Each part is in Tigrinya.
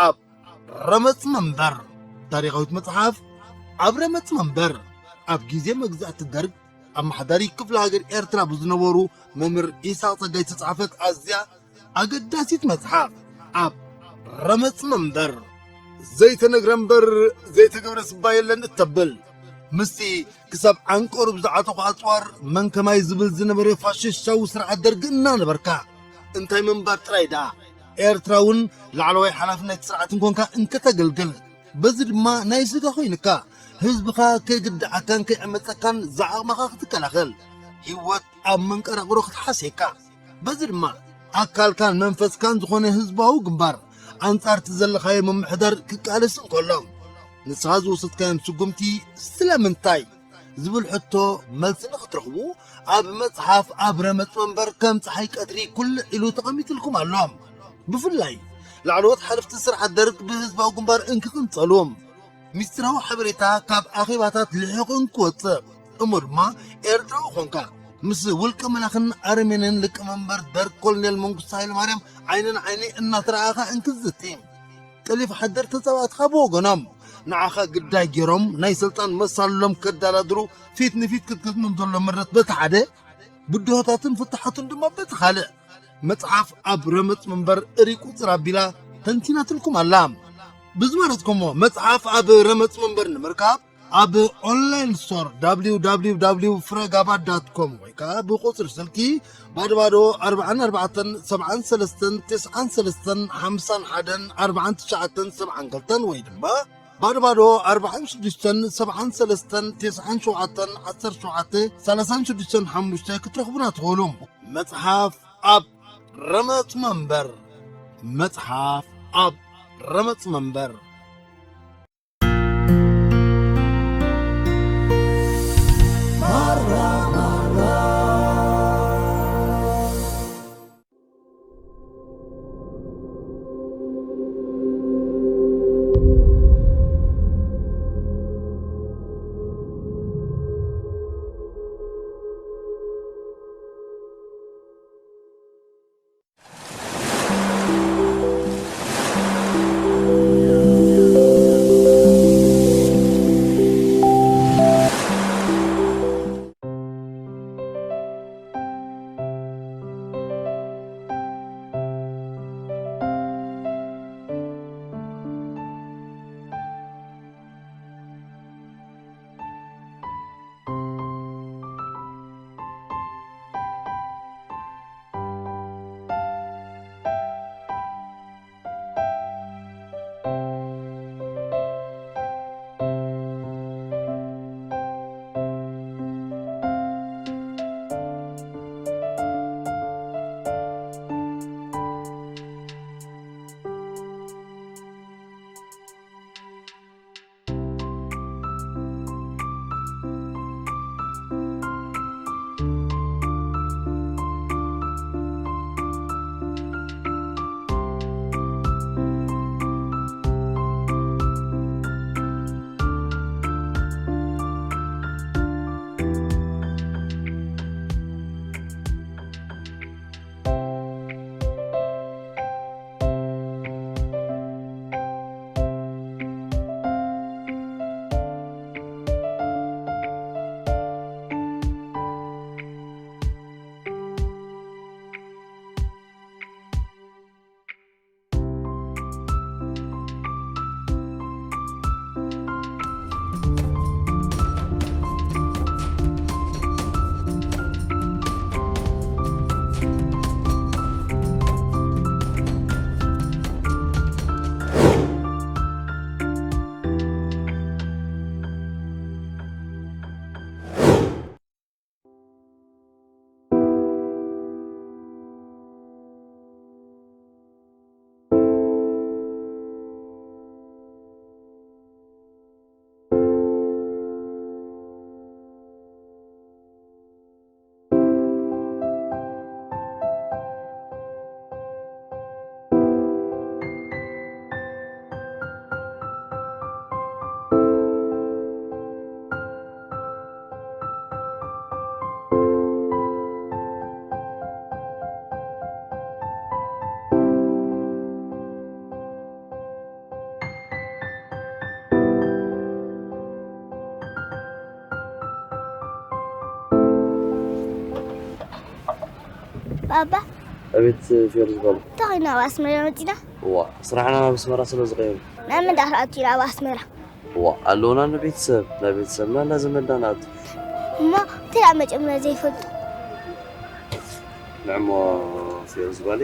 ኣብ ረመጽ መንበር። ታሪኻዊት መጽሓፍ ኣብ ረመጽ መንበር። ኣብ ግዜ መግዛእቲ ደርግ ኣመሓዳሪ ክፍለ ሃገር ኤርትራ ብዝነበሩ መምህር ኢሳቕ ጸጋይ ዝተጻሕፈት ኣዝያ ኣገዳሲት መጽሓፍ ኣብ ረመጽ መንበር። ዘይተነግረ እምበር ዘይተገብረ ስባ የለን እተብል፣ ምስቲ ክሳብ ዓንቀሩ ብዝዓተኹ ኣጽዋር መን ከማይ ዝብል ዝነበረ ፋሽስታዊ ስርዓት ደርጊ እናነበርካ፣ እንታይ ምንባር ጥራይ ደኣ፣ ኤርትራ እውን ላዕለዋይ ሓላፍነት ስርዓት እንኮንካ እንከተገልግል፣ በዚ ድማ ናይ ስጋ ኮይንካ፣ ህዝብኻ ከይግድዓካን ከይዕመጸካን ዝዓቕምኻ ክትከላኸል፣ ህይወት ኣብ መንቀራቕሮ ክትሓስየካ፣ በዚ ድማ ኣካልካን መንፈስካን ዝኾነ ህዝባዊ ግንባር ኣንጻር እቲ ዘለኻዮ ምምሕዳር ክቃለስ እንከሎ፣ ንስኻ ዝወሰድካዮም ስጉምቲ ስለምንታይ ዝብል ሕቶ መልሲ ንኽትረኽቡ፣ ኣብ መጽሓፍ ኣብ ረመጽ መንበር ከም ጸሓይ ቀትሪ ኩልዕ ኢሉ ተቐሚጥልኩም ኣሎ። ብፍላይ ላዕለዎት ሓለፍቲ ስርዓት ደርግ ብህዝባዊ ግንባር እንክቕንጸሉ፣ ሚስጥራዊ ሓበሬታ ካብ ኣኼባታት ልሒቑ እንክወጽእ፣ እሞ ድማ ኤርትራዊ ኾንካ ምስ ውልቀ መላኽን ኣረሜንን ሊቀመንበር ደርግ ኮሎኔል መንግስቱ ሃይለማርያም ዓይኒ ንዓይኒ እናተረኣኻ እንክዝቲ፣ ጠሊፍ ሓደር ተጻባእትኻ ብወገኖም ንዓኻ ግዳይ ገይሮም ናይ ስልጣን መሳልሎም ከዳላድሩ ፊት ንፊት ክትገጥሞም ዘሎ ምረት በቲ ሓደ፣ ብድሆታትን ፍታሓቱን ድማ በቲ ካልእ፣ መጽሓፍ ኣብ ረመጽ መንበር እሪ ቁጽር ኣቢላ ተንቲናትልኩም ኣላ። ብዝመረጽኩሞ መጽሓፍ ኣብ ረመጽ መንበር ንምርካብ ኣብ ኦንላይን ስቶር www ፍረጋባ ዳት ኮም ወይ ከኣ ብቁጽሪ ስልኪ ባዶ ባዶ ኣርባዓን ኣርባዕተን ሰብዓን ሰለስተን ተስዓን ሰለስተን ሓምሳን ሓደን ኣርባዓን ትሽዓተን ሰብዓን ክልተን ወይ ድማ ባዶ ባዶ ኣርባዓን ሽዱሽተን ሰብዓን ሰለስተን ተስዓን ሸውዓተን ዓሰርተ ሸውዓተ ሰላሳን ሽዱሽተን ሓሙሽተ ክትረኽቡና ትኽእሉ። መጽሓፍ ኣብ ረመጽ መንበር። መጽሓፍ ኣብ ረመጽ መንበር። ኣባ፣ ኣቤት ፌሩ ዝበሉ። እንታይ ኮይና ኣብ ኣስመራ መጺና? እዋ፣ ስራሕና ናብ ኣስመራ ስለ ዝቐየሩ። ናብ ምንዳር ኣቲና ኣብ ኣስመራ? እዋ፣ ኣለውና ንቤተሰብ፣ ናብ ቤተሰብና እንዳዘመድና ንኣቱ። እሞ እንታይ ደኣ መጺኦምና ዘይፈልጡ? ንዕሞ ፌሩ ዝበሉ።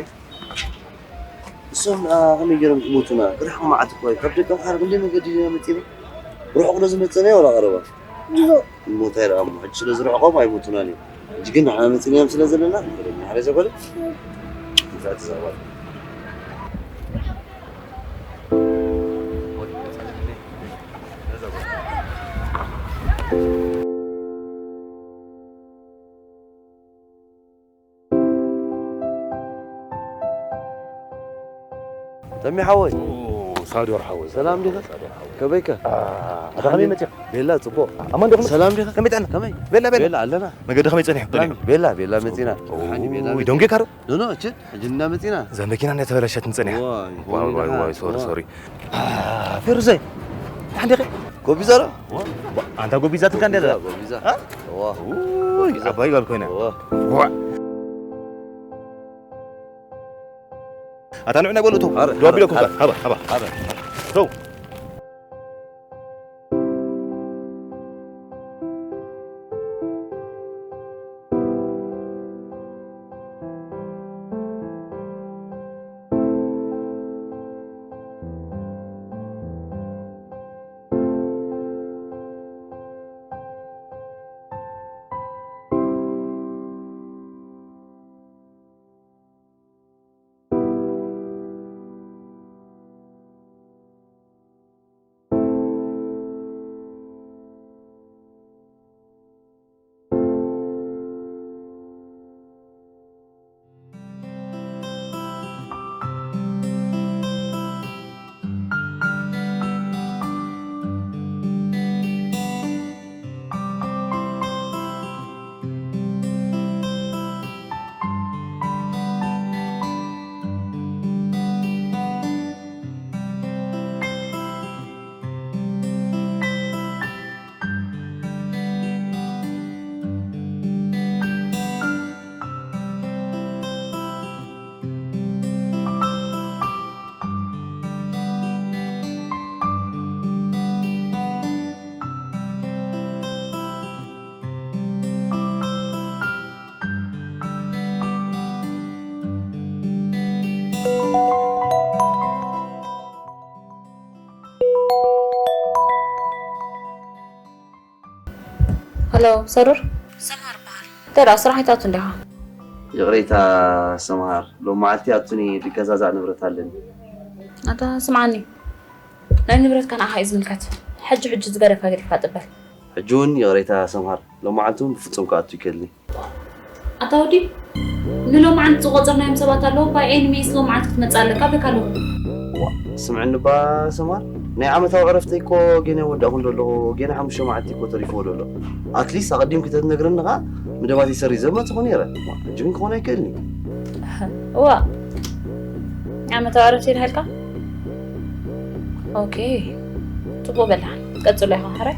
እሶም ደኣ ከመይ ገይሮም ክሞቱና? ብርሕቂ መዓት እኮ እዩ። ካብ ደቀምሓረ ክንደይ መገዲ ኢና መጺና? ርሑቕ ዶ ዝመጸና ወላ ቀረባ? ድሮ። እሞ እንታይ ደኣ እሞ፣ ሕጂ ስለ ዝርሕቖም ኣይሞቱናን እዮም። ሕጂ ግን ንሕና መጺናዮም ስለ ዘለና፣ ንሕና ዘበለ ንፍዕቲ ዘቕባል። ተሚ ሓወይ። ኦ፣ ሳዶር ሓወይ። ሰላም ዲኻ? ሳዶር ሓወይ። ከመይከ? ኣ፣ ኣታ ከመይ መጺኻ? ቤላ፣ ጽቡቕ። ኣማን ዶ ከመይ? ሰላም ዲኻ? ከመይ ጥዕና? ከመይ? ቤላ፣ ቤላ። ቤላ፣ ኣለና። መገዲ ከመይ ጸኒሑ? ብላኒ። ቤላ፣ ቤላ መጺና። ኦ፣ ሓኒ ቤላ ውይ፣ መጺና። ደንጊኻ ዶ? ኖ፣ ኖ፣ እችን ሕጂ እንዳ መጺና። እዛ መኪና እንዳ ተበላሸት ንጸኒሓ። ዋይ፣ ዋይ፣ ዋይ፣ ደንጊኻ። ዋይ፣ ሶሪ፣ ዋ። ሶሪ። ኣ፣ ፌሩዘይ። ሓንዴ ከ? ጎቢዛ ዶ? ዋ፣ ኣንታ ጎቢዛትካ እንዳ እዛ? ጎቢዛ። ኣ? ዋ። ውይ፣ ጎቢዛ። ዓባይ ጓል ኮይና። ዋ። ዋ። ኣታ ንዑ ናይ በሉ እቶም ኣረ፣ ደው ኣቢለኩም ኣረ፣ ጋር፣ ሃባ፣ ሃባ። ኣረ። ተው። ሄሎ፣ ሰሩር? ሰምሃር በሃል። እንታይ ደኣ፣ ስራሕ ኣይትኣቱን ዲኻ? ይቕሬታ ሰምሃር፣ ሎም መዓልቲ ኣቱኒ ዝገዛዛእ ንብረት ኣለኒ። ኣታ ስምዓኒ፣ ናይ ንብረትካ ንዓኻ እዩ ዝምልከት። ሕጂ ሕጂ ዝገደፍካ ገዲፍካ ጥበል። ሕጂ እውን ይቕሬታ ሰምሃር፣ ሎም መዓልቲ እውን ብፍጹም ክኣቱ ይከልኒ። ኣታ ወዲ፣ ንሎምዓንቲ ዝቖጸርናዮም ሰባት ኣለዉ፣ by any means ሎምዓንቲ ክትመጽእ ኣለካ እብለካ ኣለኹ። ዋ፣ ስምዕኒ እባ ሰምሃር፣ ናይ ዓመታዊ ዕረፍተይ እኮ ገና ወዳእኹ እንዶ ኣለኹ፣ ገና ሓሙሽተ መዓልቲ እኮ ተሪፍዎ ዶ ኣሎ። ኣትሊስት ኣቐዲምኪ ተትነግርኒ ኸኣ መደባተይ ሰሪዘ ምመጽኹ ነይረ። ዋ፣ ሕጂ ግን ክኾን ኣይክእልን እዩ። እዋ፣ ዓመታዊ ዕረፍቲ ኢልሃልካ? ኦኬ፣ ጽቡቕ በላሓን። ቀጽሎ ኢኻ ሕራይ።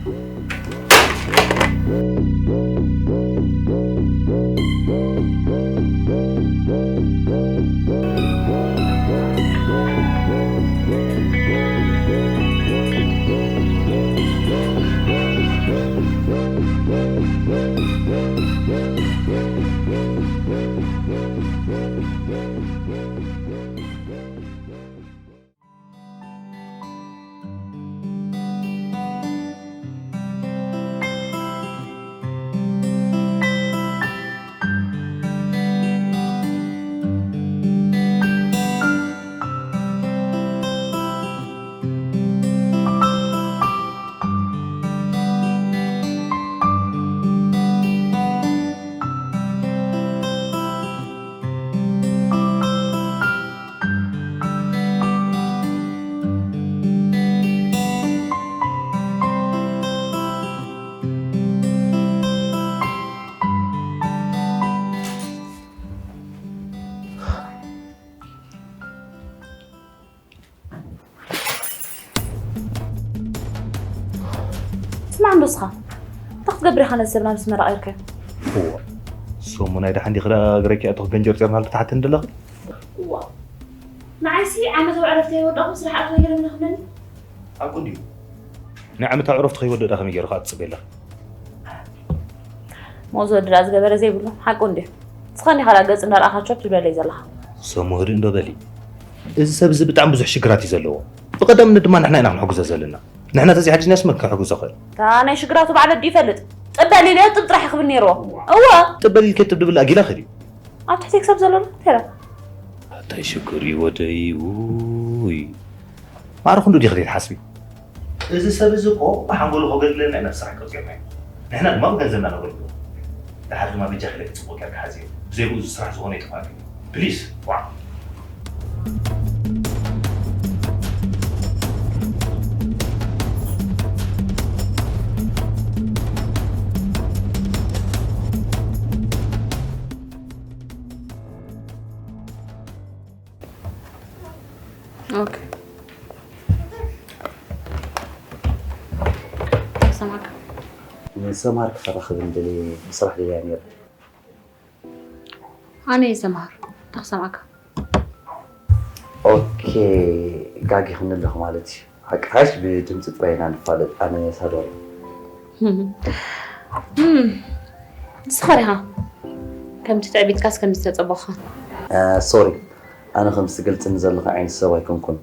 ስማዕ እንዶ እስኻ፣ እንታይ ክትገብር ኢኻ ነዚ ሰብ ናብ ኣስመራ ቀይርካዮ? እዋ፣ እሺ፣ ሶሙ ናይ ደሓን ዲኺ ደኣ ገረኪ ኣቶኽ ገንጀርጨር ማለት ተሓትኒ ደለኺ? እዋ። ንዓይሲ ዓመታዊ ዕረፍተይ ወዳኹ ስራሕ ኣቶ ይረምና ክብለኒ። ሓቁ እንድዩ። ናይ ዓመታዊ ዕረፍቲ ከይወድእ ደኣ ከመይ ገይሩ ከኣ ትጽበይ ኣለኺ? ሞዝ ወዲ ደኣ ዝገበረ ዘይብሉ ሓቁ እንድዩ። ንስኻ እንዲኻ ደኣ ገጽ እንዳረኣኻ ቸብ ትብለለይ ዘለኻ። ሶሙ ህድእ እንዶ በሊ። እዚ ሰብ እዚ ብጣዕሚ ብዙሕ ሽግራት እዩ ዘለዎ። ብቐዳምነት ድማ ንሕና ኢና ክንሕግዞ ዘለና። ንሕና ተዘይሓጊዝናዮስ መን ክሕግዞ ክእል? እታ ናይ ሽግራቱ ባዕሉ ኣዲ ይፈልጥ። ጥበል ኢለዮ ጥብ ጥራሕ ክብል ነይርዎ። እወ። ጥበል ኢልከ ጥብ ድብል ኣጊላ ክእል እዩ። ኣብ ትሕቲ ክሳብ ዘሎ ተራ። ኣታይ ሽግር እዩ ወደይ፣ ውይ። ማዕረ ክንዱ ዲኺ ዘይትሓስቢ? እዚ ሰብ እዚ እኮ ብሓንጎሉ ከገልግለና ኢና ስራሕ ቀጺርናዮ። ንሕና ድማ ብገንዘብና ነገልግሎ። ደሓር ድማ በጃኺ ኢለኪ ጽቡቕ ጌርኪ ሓዝዮ። ብዘይብኡ እዚ ስራሕ ዝኾነ ይጠፍኣኪ። ፕሊስ፣ ዋዕ። ኦኬ። ሰማዕካ። ንሰምሃር ክኸራኸብ እንደሊ ብስራሕ ደልያ ነይረ። ኣነ እየ ሰምሃር። እንታይ ክሰምዓካ? ኦኬ፣ ጋጊ ክንለኹ ማለት እዩ። ሓቂ ሓሽ ብድምፂ ጥራይ ኢና ንፋለጥ። ኣነ ሳዶር። እም፣ ንስኻ ዲኻ ከምቲ ትዕቢትካስ ከምቲ ተጸበኻ? እ፣ ሶሪ፣ ኣነ ከምቲ ትገልጽኒ ዘለኻ ዓይነት ሰብ ኣይኮንኩን።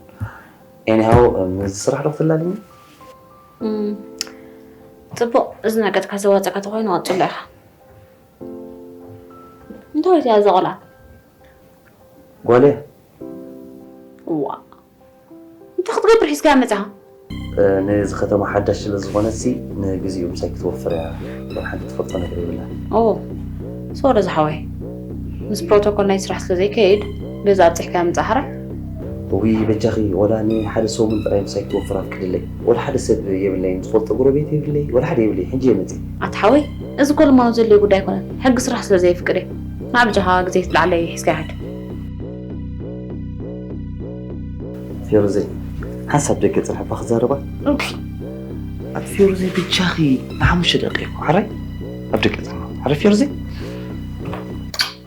ኤኒሃው፣ ምስዚ ስራሕ ዶ ክትላለኒ? እም፣ ጽቡቕ፣ እዚ ነገርካ ዘዋጸካ ተኾይኑ ቀጽሎ ኢኻ። እንታይ እያ እዛ ቆልዓ? ጓል እያ። እዋ። እንታይ ክትገብር ሒዝካያ መጻኻ? እ፣ ነዚ ከተማ ሓዳሽ ስለ ዝኾነት ሲ ንግዚኡ ምሳይ ክትወፍር እያ። እምበር ሓንቲ ትፈልጦ ነገር የብላን። ኦ፣ ሶሪ ዝሓወይ። ምስ ፕሮቶኮል ናይ ስራሕ ስለ ዘይከይድ፣ በዛ ኣብጺሕካያ ምጻእ ሕራይ። እውይ፣ በጃኺ፣ ወላ ንሓደ ሰሙን ጥራይ ምሳይ ክትወፍር ኣፍቅድለይ። ወላ ሓደ ሰብ የብለይን፣ ዝፈልጦ ጎረቤት የብለይ፣ ወላ ሓደ የብለይ። ሕጂ እየ መጺእ። ኣታ ሓወይ፣ እዚ እኮ ልማኖት ዘድልዮ ጉዳይ ኣይኮነን። ሕጊ ስራሕ ስለ ዘየፍቅድ እዩ። ንዓ በጃኻ ግዜ ትለዓለይ ሒዝካያ ሂድ። ፌሩዘይ፣ ሓንሳብ ደገ ጽንሕ እባ ክዛረባ። ኦኬ። ኣቲ ፌሩዘይ፣ ብጃኺ ንሓሙሽተ ደቂቕ እኮ፣ ሓራይ? ኣብ ደገ ጽንሕ። ሓራይ ፌሩዘይ?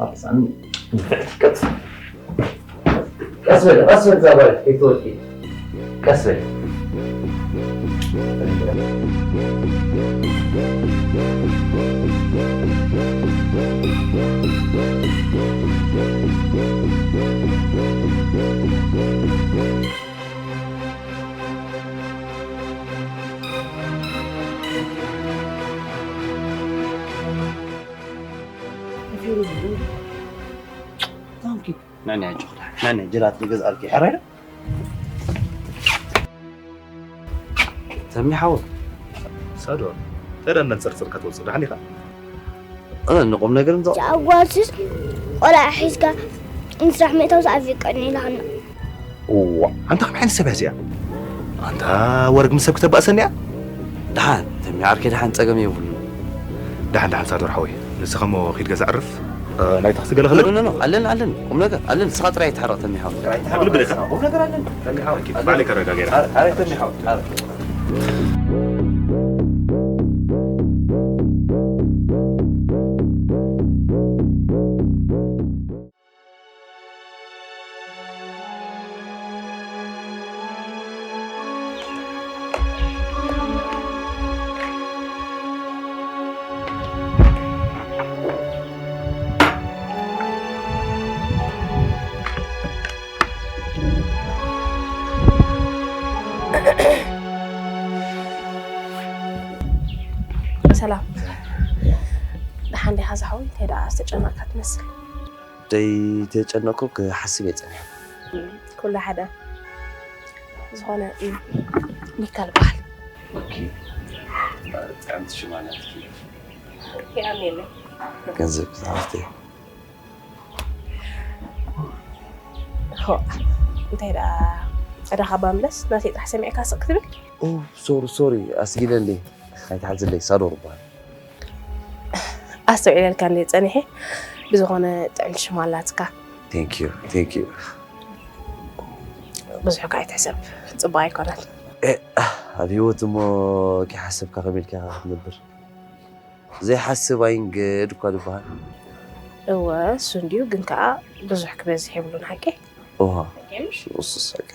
ኣሳኒ፣ ቀስ፣ ቀስ በል፣ ቀስ በል፣ እዛ ጓል ከይትወድቂ። ቀስ በል። ዳንኪ። ናኒ ኣጆኽ፣ ናኒ ጀላት ንገዝኣልኪ። ሕራይ ዶ? ተሚ ሓወይ። ሳዶር፣ እንታይ ደኣ እንዳንጸርጸርካ ትወጽእ? ደሓን ኢኻ? እ፣ ንቁም ነገር እንተ- ጓልስስ ቆልዓ ሒዝካ ምስራሕ ምእታው ዝኣፍቀኒ ኢልሃና። እዋ፣ ኣንታ ከመይ ዓይነት ሰብ እያ እዚኣ? ኣንታ ወርግ ምስ ሰብ ክተባእሰኒ እያ? ደሓን፣ ተሚ ዓርከይ ደሓን ጸገም የብሉን። ደሓን፣ ደሓን ሳዶር ሓወይ። ንስኻ እሞ ኺድ ገዛ ዕርፍ። እ፣ ናይ ታክሲ ገለ ኖ፣ ክልእ? ኖ፣ ኖ፣ ኣለኒ፣ ኣለኒ። ቁም ነገር ኣለኒ። ንስኻ ጥራይ ኣይትሕረቕ ተሚ ሓወይ። ጥራይ ኣይትሕረቕ። ብልቢ ዲኻ? ቁም ነገር ኣለኒ። ተሚ ሓወይ። ባዕለይ ከረጋገረ። ኣረ፣ ኣረ ተሚ ሓወይ። ኣረ። ሰላም። ደሓን ዲኻ ዝሓወይ? እንታይ ደኣ ዝተጨነቕካ ትመስል? ደይተጨነቕኩ ክሓስብ እየ ጸኒሐ። ኩሉ ሓደ። ዝኾነ፣ እም፣ ሚካል በሃል። ኦኬ። ጥዕምቲ ሽማ ናትኪ። የቐንየለይ። ገንዘብ ክትሃፍቲ። ሆ፣ እንታይ ደኣ ዕዳኻ ባምለስ ናተይ ጥራሕ ሰሚዕካ ስቕ ክትብል? ኦ፣ ሶሪ፣ ሶሪ፣ ኣስጊለ እንዴ? ኣይትሓዝለይ፣ ሳዶር እበሃል። ኣስተውዒለልካ እንዴ ጸኒሐ? ብዝኾነ ጥዕምቲ ሽም ኣላትካ። Thank you፣ thank you። ብዙሕ ከኣ ኣይትሕሰብ፣ ጽቡቕ ኣይኮነን። እ፣ ኣብ ህይወት እሞ ከይሓሰብካ ከመይ ኢልካ ኢኻ ክትነብር? ዘይሓስብ ኣይንገድ እኳ ዝበሃል። እወ፣ እሱ እንድዩ፣ ግን ከኣ ብዙሕ ክበዝሕ የብሉን፣ ሓቂ? እዋ ሓቂ ምሽ? ንሱስ ሓቂ።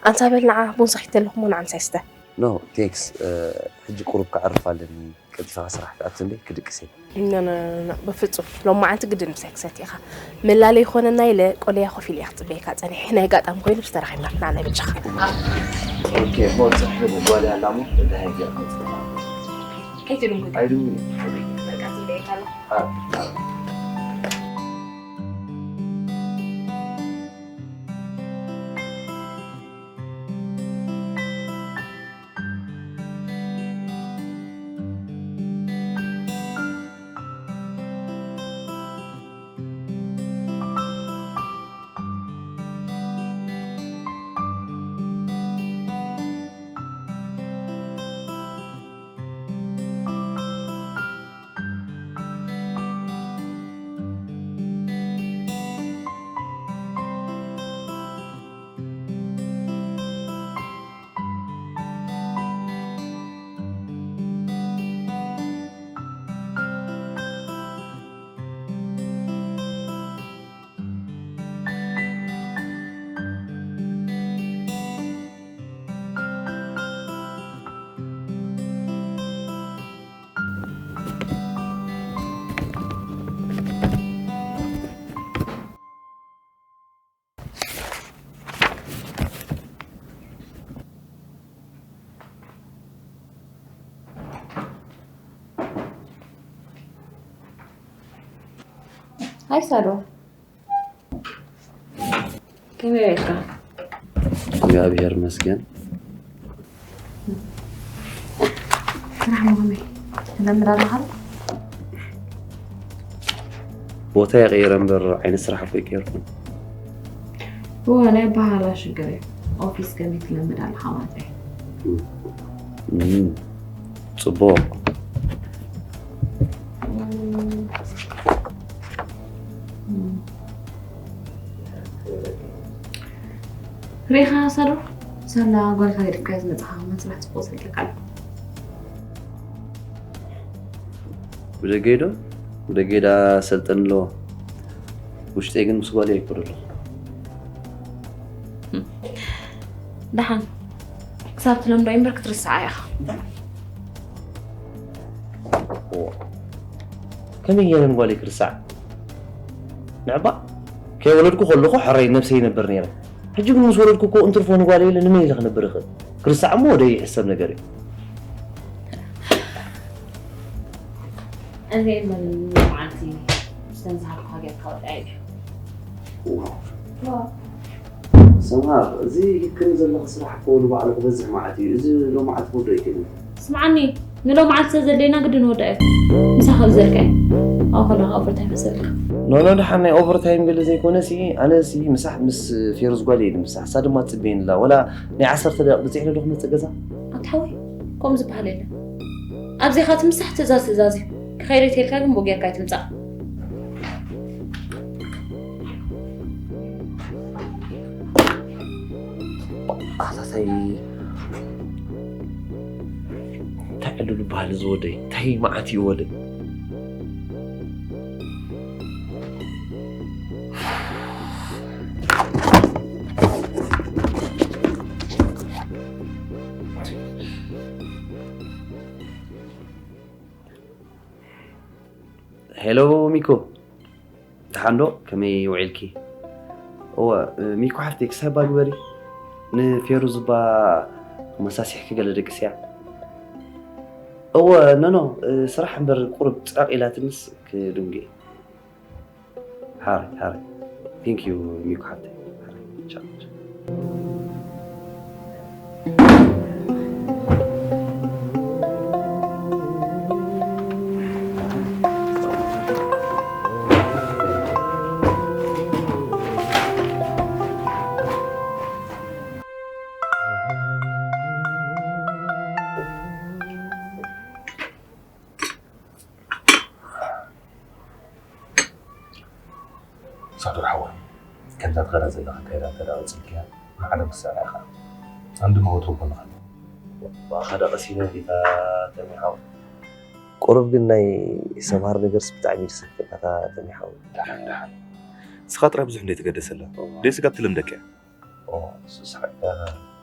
ኣንታ በል ንዓ ቡን ሰኺተ ኣለኹ፣ እሞ ንዓ ምሳይ ስተ። ኖ ቴንክስ። ሕጂ ቁሩብ ክዓርፍ ኣለኒ። ቀልጢፈ ስራሕ ክኣቱ እንዴ ክድቅስ እየ። ኖ፣ ኖ፣ ኖ፣ ኖ፣ በፍጹም። ሎም መዓልቲ ግድን ምሳይ ክሰቲ ኢኻ። መላለይ ይኾነና ኢለ ቆለያ ኮፍ ኢለ እየ ክጽበየካ ጸኒሐ። ናይ ኣጋጣሚ ኮይኑ ምስ ተራኺብና ንዓ ናይ በጃኻ። ኦኬ፣ እሞ ጽሕፊ ንጓል ኣላ እሞ እንታይ ገይርካ ትጽበያ? ከይትድንጉ። ኣይድንጉ። በቃ ጽበየካ ኣለኹ። ኣ ሃይ ሳዶ፣ ከመይ ውዒልካ? እግዚኣብሔር ይመስገን። ስራሕ መሆነይ ትለምድ ኣለኻ? ቦታ ይቀይረ እምበር ዓይነት ስራሕ እኮ ይቀየርኩን። እወ፣ ናይ ኣበሃህላ ሽግር እዩ። ኦፊስ ከመይ ትለምድ ኣለኻ ማለት እዩ። እም፣ ጽቡቕ። ሪኻ ሳዶ፣ ሳላ ጓልካ ገዲፍካ ዝመጽኻ መን ስራሕ ጽቡቕ ሰልጠካ ኣሎ። ብደገይ ዶ? ብደገይ ዳ ሰልጠን ኣለዎ። ውሽጠይ ግን ምስ ጓለይ ይኮዶ ኣለኹ። ደሓን ክሳብ ትለምዶ እምበር ክትርስዓ ኢኻ። ከመይ ገይረን ጓለይ ክርስዓ? ንዕባ ከይወለድኩ ከለኹ ሕራይ ነብሰይ ይነብር ነይረ። ሕጂ ግን ምስ ወለድኩ እኮ እንትርፎ ንጓለይ ኢለ ንመን ኢለ ክነብር እኽእል? ክርስዓ እሞ ወደይ ይሕሰብ ነገር እዩ። እዚ መን መዓልቲ ዝተንዝሃልኩ ሃገር ካወጣ እዩ። ሰምሃር፣ እዚ ሂብክኒ ዘለኺ ስራሕ እኮ ንባዕሉ ክበዝሕ መዓት እዩ። እዚ ሎማዓት ክወዶ ኣይክእልን። ስምዓኒ፣ ንሎማዓት ስለ ዘድለየና ግድን ወዳ እዩ። ምሳኻ ብዘልካ እዩ። ኣብ ከለኻ ኦቨርታይም መሰልካ። ኖ፣ ኖ፣ ደሓን ናይ ኦቨርታይም ገለ ዘይኮነ ሲ፣ ኣነ ሲ ምሳሕ ምስ ፌሩዝ ጓል እየ ምሳሕ። እሳ ድማ ትጽበየኒ ኣላ። ወላ ናይ ዓሰርተ ደቂቕ ብጽሕ ኢለ ዶ ክመጽእ ገዛ? ኣታ ሓወይ፣ ከምኡ ዝበሃል የለን። ኣብዚኻ ትምሳሕ ትእዛዝ ትእዛዝ እዩ። ክኸይድ እየ ተልካ ግን ብኡ ጌርካ ኣይትምጻእ። ኣታታይ እንታይ ዕሉል በሃል እዚ ወደይ? እንታይ መዓት እዩ ወደይ? ሄሎ ሚኮ፣ ደሓን ዶ? ከመይ ውዒልኪ? እወ ሚኮ ሓፍተይ፣ ክሳይ እባ ግበሪ፣ ንፌሩዝ እባ መሳሲሕኪ ገለ ደቅስያ። እወ ኖኖ፣ ስራሕ እምበር ቁሩብ ጽዕቕ ኢላትንስ ክድንጉ እየ። ሓራይ ሓራይ። Thank you ሚኮ ሓፍተይ። ሓራይ። ቻው። ሳዶር ሓወይ፣ ከምዛ ትኸዳ ዘለኻ ካይዳ እንተ ደኣ ቀጺልካያ ንዓለም ክትስዕራ ኢኻ። ኣነ ድማ ወትሩ ጎንኻ ኣለኹ። ብኣኻ ደኣ ቀሲነ ጌታ ተሜ ሓወይ። ቁሩብ ግን ናይ ሰምሃር ነገርስ ብጣዕሚ እዩ ዝሰክፍ፣ ኣታ ተሚሓው። ደሓን፣ ደሓን። ንስኻ ጥራይ ብዙሕ እንደ ተገደሰላ። እዋ። ደይ ስጋብ ትልምደካ እያ። ኦ፣ ንሱ ስሓቅ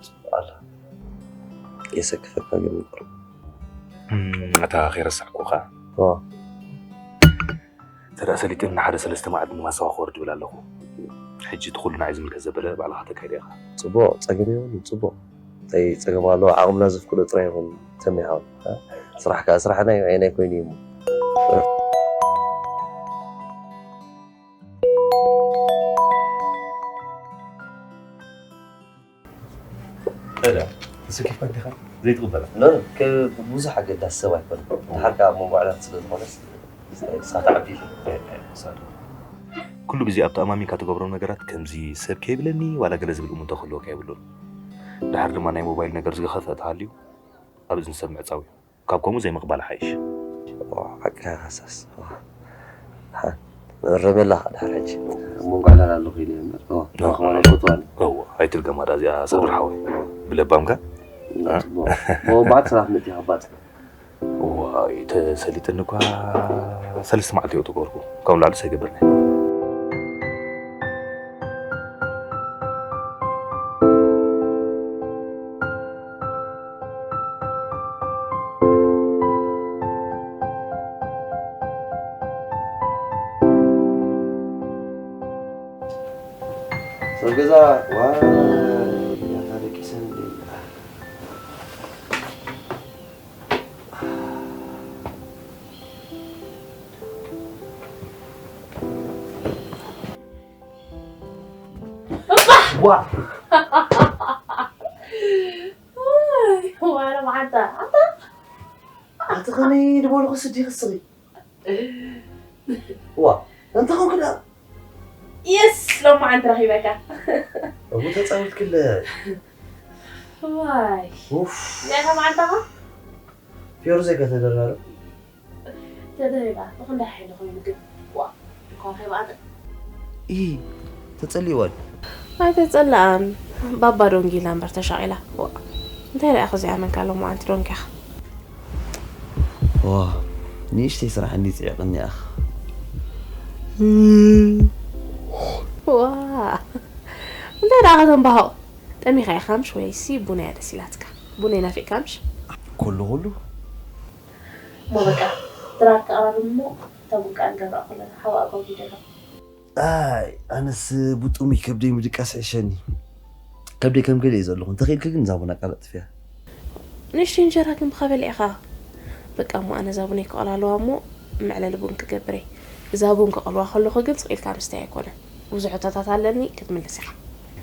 ጽቡቅ ኣላ። የሰክፈካ ግን ቁሩብ። እም፣ ኣታ ከይረሳዕኩኻ። ኦ። ተደኣ ሰሊጥን ንሓደ ሰለስተ መዓልቲ ንማሳዋ ክወርድ ይብል ኣለኹ። ሕጂ እቲ ኩሉ ንዓይ ዝምልከት ዘበለ ባዕልኻ ተካይዶ ኢኻ። ጽቡቕ፣ ጸገም የብሉን፣ ጽቡቕ። እንታይ ጸገም ኣለዎ? ዓቕምና ዘፍቅዶ ጥራይ ይኹን ተሚሃው። እ? ስራሕ ከኣ ስራሕና እዩ፣ ዓይናይ ኮይኑ እዩ እሞ። እለ፣ ተሰኪፍካ እንዲኻ ዘይትቕበላ? ኖ፣ ኖ፣ ከ-፣ ብዙሕ ኣገዳሲ ሰብ ኣይኮነን። ድሓር ከኣ ኣብ መንጎ ዕላል ስለ ዝኾነስ፣ ንስኻ ትዓቢ ኢኺ። እ፣ እ፣ ሳዱ። ኩሉ ግዜ ኣብ ተኣማሚንካ ትገብሮም ነገራት ከምዚ ሰብ ከይብለኒ ዋላ ገለ ዝብል እሙንታ ክህልወካ የብሉን። ድሓር ድማ ናይ ሞባይል ነገር ዝገኸፈ ተሃልዩ ኣብ እዝኒ ሰብ ምዕጻው እዩ። ካብ ከምኡ ዘይምቕባል ሓይሽ። ኦ፣ ሓቅኻ ካሳስ። ኦ። ሓ-፣ ረመላ ኸኣ ድሓር ሕጂ። ኣብ መንጎ ዕላል ኣለኹ ኢለ እየ እምበር። ኦ፣ ኦ፣ ከማን ኦ። ኣይፈትዋን። እወ፣ ኣይትድገማ ደኣ እዚኣ ሳዱር ሓወይ። እወ። ብለባምካ? እወ፣ እ? ጽቡቕ። ኦ፣ ባጽ ራፍ መጺኻ ባጽ። እዋይ፣ ተሰሊጥኒ እኳ ሰለስተ መዓልቲ እየ ተገበርኩ። ካብ ንላዕሊ ኣይገብርን እየ። ሰብ ገዛ፣ ዋይ፣ ያታ ደቂሰን እንዴ። ዋ! ዋይ፣ ዋላ መዓንታ፣ ኣንታ። ኣቲ ከመይ ዝበልኹ ስዲ ክስሪ? ዋ፣ እንታይ ኮንክ ደኣ? የስ፣ ሎሚ መዓንቲ ረኺበካ። እሞ ተጻዊትክለ። ዋይ። ኡፍ። እንታይ ኢኻ መዓንታኻ? ፊዮርዘ ከ ተደራረብ? ተደሪባ፣ ብኽንደይ ሓይሊ ኮይኑ ግን፣ ዋ፣ እኳ ከይበኣጠ። ኢ፣ ተጸሊእዋ ድዩ? ኣይተጸለኣን። ባባ ዶንጊላ እምበር ተሻቒላ። ዋ፣ እንታይ ደኣ ከዚኣ መንካ ሎሚ መዓንቲ ዶንጊኻ? ዋ፣ ንእሽተይ ስራሕ እንዲ ጽዒቕኒ ኣኽ። ዋ፣ እንታይ ደኣ ከተንባሆ? ጠሚኻ ኢኻ ምሽ ወይሲ ቡና እያ ደስ ኢላትካ? ቡና ይናፊቕካ ምሽ? ኩሉ ኩሉ። እሞ በቃ፣ ድራር ክቐራርብ እሞ፣ እታ ቡን ከኣ ንገብራ ከለና፣ ሓዋ ኣጓጒደና። ኣይ፣ ኣነስ ብጥሙይ ከብደይ ምድቃስ ይሕሸኒ። ከብደይ ከም ገለ እዩ ዘለኹ። እንተኽኢልኪ ግን እዛ ቡን ኣቃላጥፍያ። ንእሽተይ እንጀራ ግን ብኻ በሊዕኻ። በቃ እሞ ኣነ እዛ ቡነይ ክቐላልዋ እሞ መዕለሊ ቡን ክገብር እየ። እዛ ቡን ክቐልዋ ከለኹ ግን ስቕ ኢልካ ምስታይ ኣይኮነን። ብዙሕ ሕቶታት ኣለኒ ክትምልስ ኢኻ።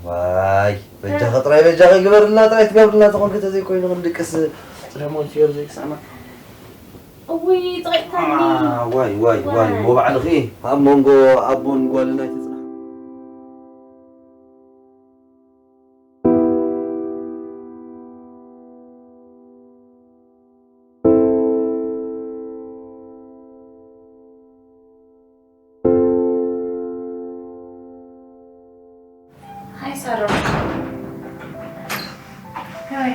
ዋይ፣ በጃኺ ጥራይ በጃኺ ግበርልና ጥራይ ትገብርልና ተኾንኪ ተዘይኮይኑ ክንድቅስ ጥለሞን ፊዮር ዘይክስዕማ። እውይ፣ ጥቂጥካኒ። አ፣ ዋይ፣ ዋይ፣ ዋይ፣ ዋይ። እሞ ባዕልኺ ኣብ መንጎ ኣቦን ጓልን ኣይትጽናሕ። ሃይ ሳሮን። ሃይ።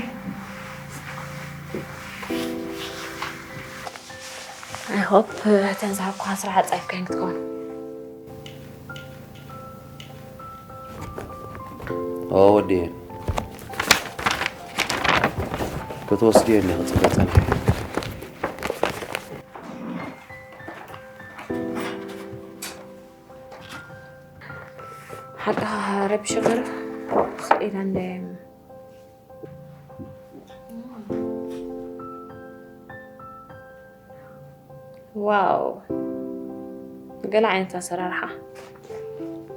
I hope እተን ዝሃብኩኻ ስራሕ ኣጻይፍካየን ክትከውን። ኦ፣ ወዲኤን። ክትወስድየን እየ ክጽበ ጸኒሐ። ሓቃ ረቢሸ ገረ ክኢላ እንደ ዋው፣ ገለ ዓይነት ኣሰራርሓ።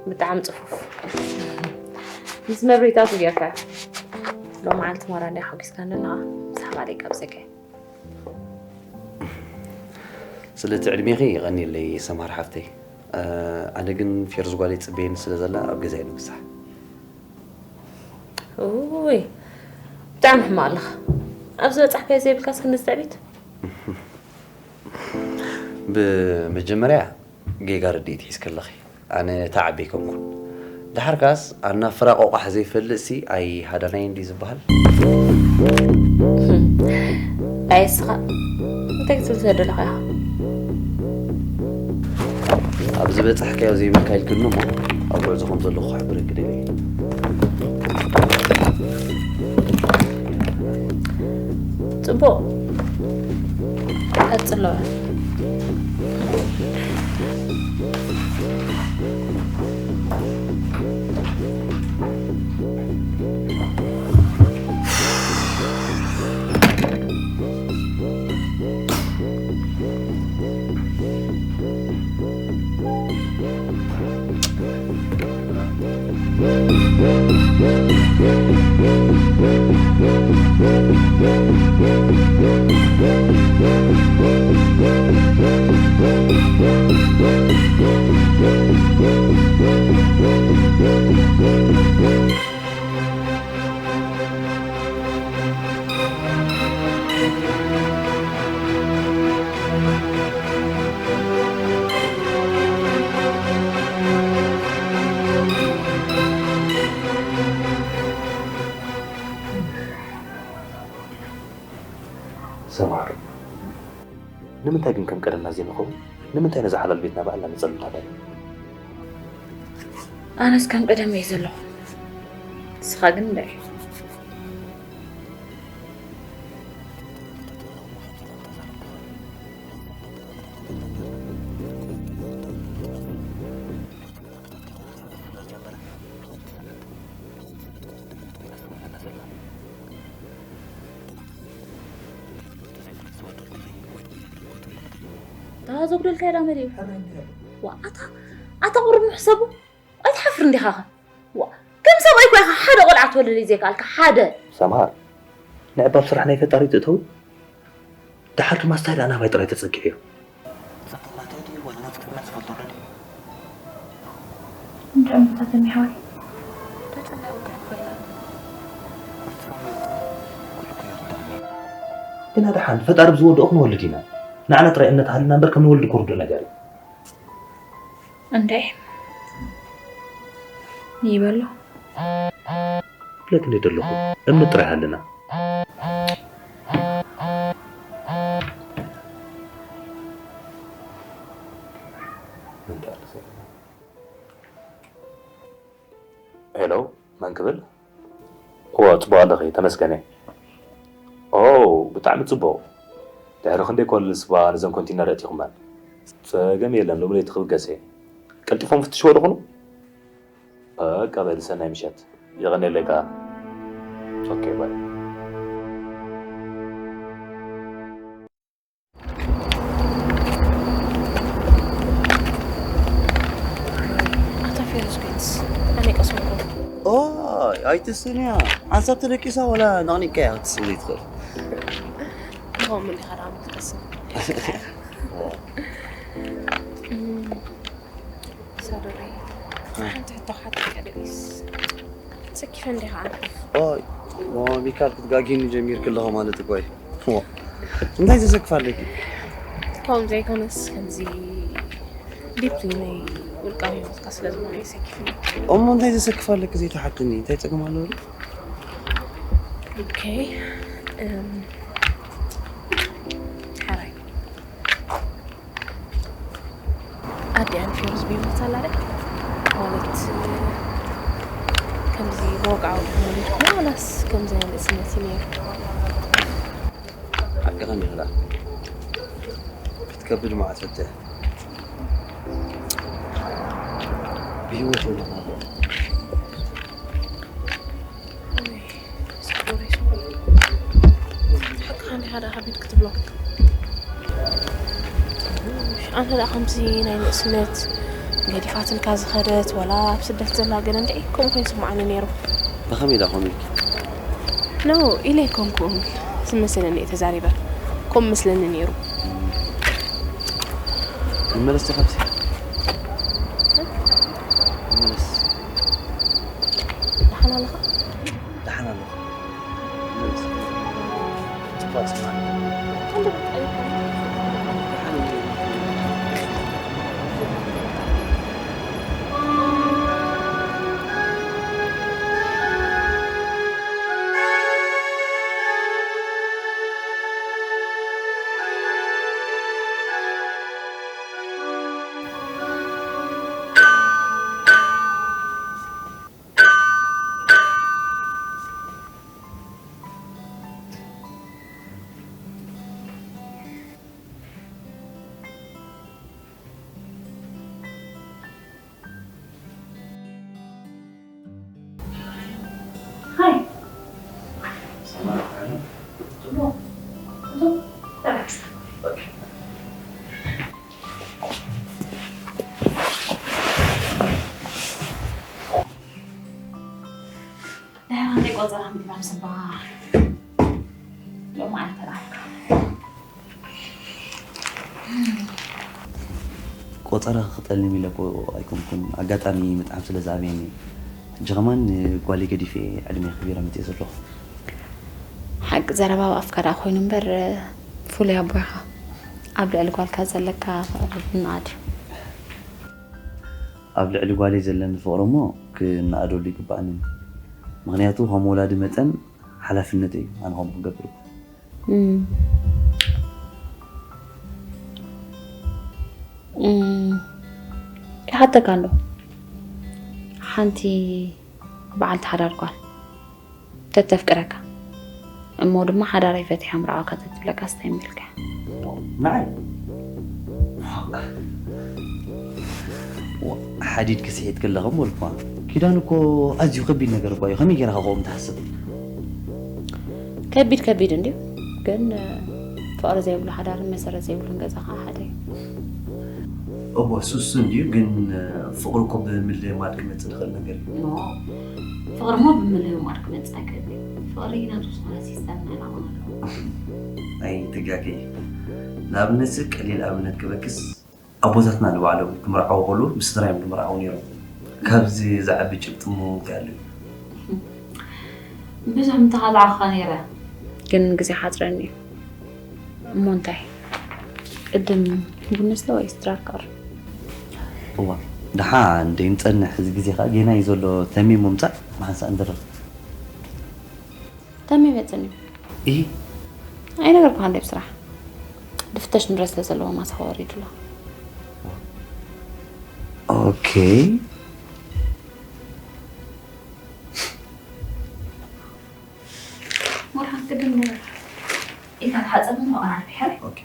ብጣዕሚ ጽፉፍ። ምስ መብሪታቱ ጌርካ። ሎመዓልቲ ማራ እንድያ ሓጒስካኒ ኣለኻ። ምስ ሓባለይ ካብ ዘገ። ስለቲ ዕድሜኺ የቐንየለይ ሰምሃር ሓፍተይ። እ፣ ኣነ ግን ፌርዝ ጓለይ ጽበየኒ ስለ ዘላ ኣብ ገዛይ ንብዛሕ። ኡይ፣ ብጣዕሚ ሕማቕ ኣለኻ። ኣብ ዝበጻሕካዮ ዘይብልካስ ክንድዚ ትዕቢት? ብመጀመርያ ጌጋ ርድኢት ሒዝኪ ኣለኺ። ኣነ ተዓቢ ኣይኮንኩን። ድሓርካስ ኣናፍራ ቆቋሕ ዘይፈልጥሲ ኣይሃዳናይን ድዩ ዝበሃል? ኣየስኻ እንታይ ክትብል ትደለኻ ኢኻ? ኣብ ዝበጻሕካዮ ዘይብልካ ኢልክኒ እሞ ኣብ ጉዕዞ ከም ዘለኹ ክሕብረኪ ደልየ። ጽቡቕ ቀጽሎ። ሰምሃር፣ ንምንታይ ግን ከም ቀደምና ዘይንኸውን? ንምንታይ ነዛ ሓላል ቤትና ባዕልና ንጸልምታ ዳይ? ኣነስ ከም ቀደም እየ ዘለኹ። ንስኻ ግን እንታይ? እታ ዘጉደልካዮ ዳ መሊኡ። ዋ፣ ኣታ፣ ኣታ ቁሩብ ንሕሰቡ። ኣይትሓፍርን ዲኻ ኸ? ዋ፣ ከም ሰብኣይ እኮ ኢኻ ሓደ ቆልዓ ትወልድ ዘይከኣልካ፣ ሓደ። ሰምሃር፣ ንዕባብ ስራሕ ናይ ፈጣሪ ትእተው። ደሓር ድማ ስታይ ደኣ ናባይ ጥራይ ተጸጊዑ እዩ። ጽቡቕ ናተይ ድዩ ዋላ ናጽ ቅድመ ዝፈልጦ ዶ ድዩ? እንድዕም ቦታ ተሚሓወይ። ግና ደሓን ፈጣሪ ብዝወድኦ ክንወልድ ኢና። ንዓና ጥራይ እምነት ሃልና እምበር ከም ንወልድ ክርዶ ነገር እዩ። እንዴ ይበሎ። ብለክ እንዴ ደለኹ እምነት ጥራይ ሃልና። ሄሎ፣ መን ክብል? እወ፣ ጽቡቕ ኣለኺ፣ ተመስገን እየ። ኦ፣ ብጣዕሚ ጽቡቕ። ድሕሪ ክንደይ ኮልል ስባ ነዘን ኮንቲነር ኣእቲኹመን? ጸገም የለን፣ ሎሚ ለይቲ ክብገስ እየ። ቀልጢፎም ፍትሽዎ ዶ ኹኑ? በቃ በል፣ ሰናይ ምሸት። የቐንየለይ ከኣ። ኦኬ፣ ባይ። ኣታ ፌሩዝ ኮይንስ ኣነ ቀሰምኩም ኦይ ኣይትስንያ ሓንሳብ ተደቂሳ ወላ ነቕኒቅካያ ክትስኒ ትኽእል ከምኡ እንዲኻ ደኣ ምትቀስም ሳዶረይ ሓንቲ ሕቶ ሓተካ ደሊስ ሰኪፈ እንዲኻ ኣነ ኦይ ሚካል ክትጋጊኒ ጀሚርክ ኣለኹ ማለት እኮ እዩ እንታይ ዘሰክፍ ኣለኪ ከምኡ ዘይኮነስ ከምዚ ዲፕሊ ናይ ውልቃዊ ህይወትካ ስለ ዝኾነ እዩ ሰኪፍኒ እሞ እንታይ ዘሰክፍ ኣለኪ ዘይተሓትኒ እንታይ ፀገም ኣለዎ ኦኬ እም፣ ሓራይ ኣዲኣን ፊዮርዝ ቤት ኣላ ደ ማለት ከምዚ ብወግዓዊ ዲኹም ወሊድኩም ዋላስ ከምዚ ናይ ንእስነት እዩ ነይሩ ሓቅኸን ይኽላ ክትከብድ መዓት ፈትሕ ብህይወት የለኹም ሓቅኻ እንዲኻ ደኣ ከቢድ ክትብሎ ኣንተ ደኣ ከምዚ ናይ ንእስነት ገዲፋትልካ ዝኸደት ወላ ኣብ ስደት ዘላ ገለ እንድዒ ከምኡ ኮይኑ ስምዓኒ ነይሩ ብኸመይ ዳ ከምኡ ኢልኪ ኖ ኢለ ኣይኮንኩን ዝመሰለኒ እየ ተዛሪበ ከምኡ መስለኒ ነይሩ ንመለስ ዶ ካብዚ ንመለስ ደሓን ኣለኻ ደሓን ኣለኹ ሎማዓንቲ ራብካ። ቆጸራ ክጠልም ኢለ እኮ ኣይኮንኩን፣ ኣጋጣሚ ምጥዓም ስለ ዝኣበየኒ። ሕጂ ከማን ንጓለይ ገዲፈ ዕድመይ ኣኽቢረ መጺኤ ዘለኹ። ሓቂ ዘረባ ኣብ ኣፍካ ደኣ ኮይኑ እምበር፣ ፍሉይ ኣቦ ኢኻ። ኣብ ልዕሊ ጓልካ ዘለካ ፍቕሪ ዝነኣድ እዩ። ኣብ ልዕሊ ጓለይ ዘለኒ ፍቕሪ እሞ ክነኣደሉ ይግባኣኒ። ምኽንያቱ ከም ወላዲ መጠን ሓላፍነተይ እዩ ኣነ ከምኡ ክገብር። እም። እም። ይሓተካ እንዶ ሓንቲ በዓልቲ ሓዳር ጓል ተተፍቅረካ እሞ ድማ ሓዳረይ ፈቲሐ ምርዓው ከተትብለካ ስታይ መልካ። ንዓይ ሓዲድ ክስሒት ከለኹም ወልኳ ኪዳን እኮ ኣዝዩ ከቢድ ነገር እኳ እዩ። ከመይ ጌርካ ከምኡ ትሓስብ? ከቢድ ከቢድ እንድዩ፣ ግን ፍቕሪ ዘይብሉ ሓዳርን መሰረት ዘይብሉን ገዛ ከዓ ሓደ እዩ። እሞ እሱ እሱ እንድዩ፣ ግን ፍቕሪ እኮ ብምልማድ ክመጽእ ዝኽእል ነገር እዩ። ኖ፣ ፍቕሪ እሞ ብምልማድ ክመጽእ ኣይክእልን እዩ። ፍቕሪ ናቱ ዝኾነ ሲስተም ናይ ላዕሊ ኣለዎ። ኣይትጋገይ። ንኣብነት ቀሊል ኣብነት ክበክስ ኣቦታትና ንባዕሎም ክምርዓዉ ከለዉ ብስድራ እዮም ዝምርዓዉ ነይሮም። ካብዚ ዝዓቢ ጭብጢ እሞ እንታይ ኣሎ? ብዙሕ ምተኻላዕኹኻ ነይረ። ግን ግዜ ሓጽረኒ እዩ። እሞ እንታይ? ቅድም ቡን ንስተ ወይስ ድራር ክቐርብ? እዋ፣ ደሓን ደይንጸንሕ፣ እዚ ግዜ ኸኣ ጌና እዩ ዘሎ። ተሜ ምምጻእ ብሓንሳእ ንድረር። ተሜ መጽኒ። እሂ። ኣይነገርኩኻን ድየ ብስራሕ? ድፍተሽ ንብረት ስለ ዘለዎ ማሳኻ ወሪዱ ኣሎ። ኦኬ። ወርሓት ቅድም ኢልካ ተሓጸብ እሞ ኣራርቢሐ። ኦኬ።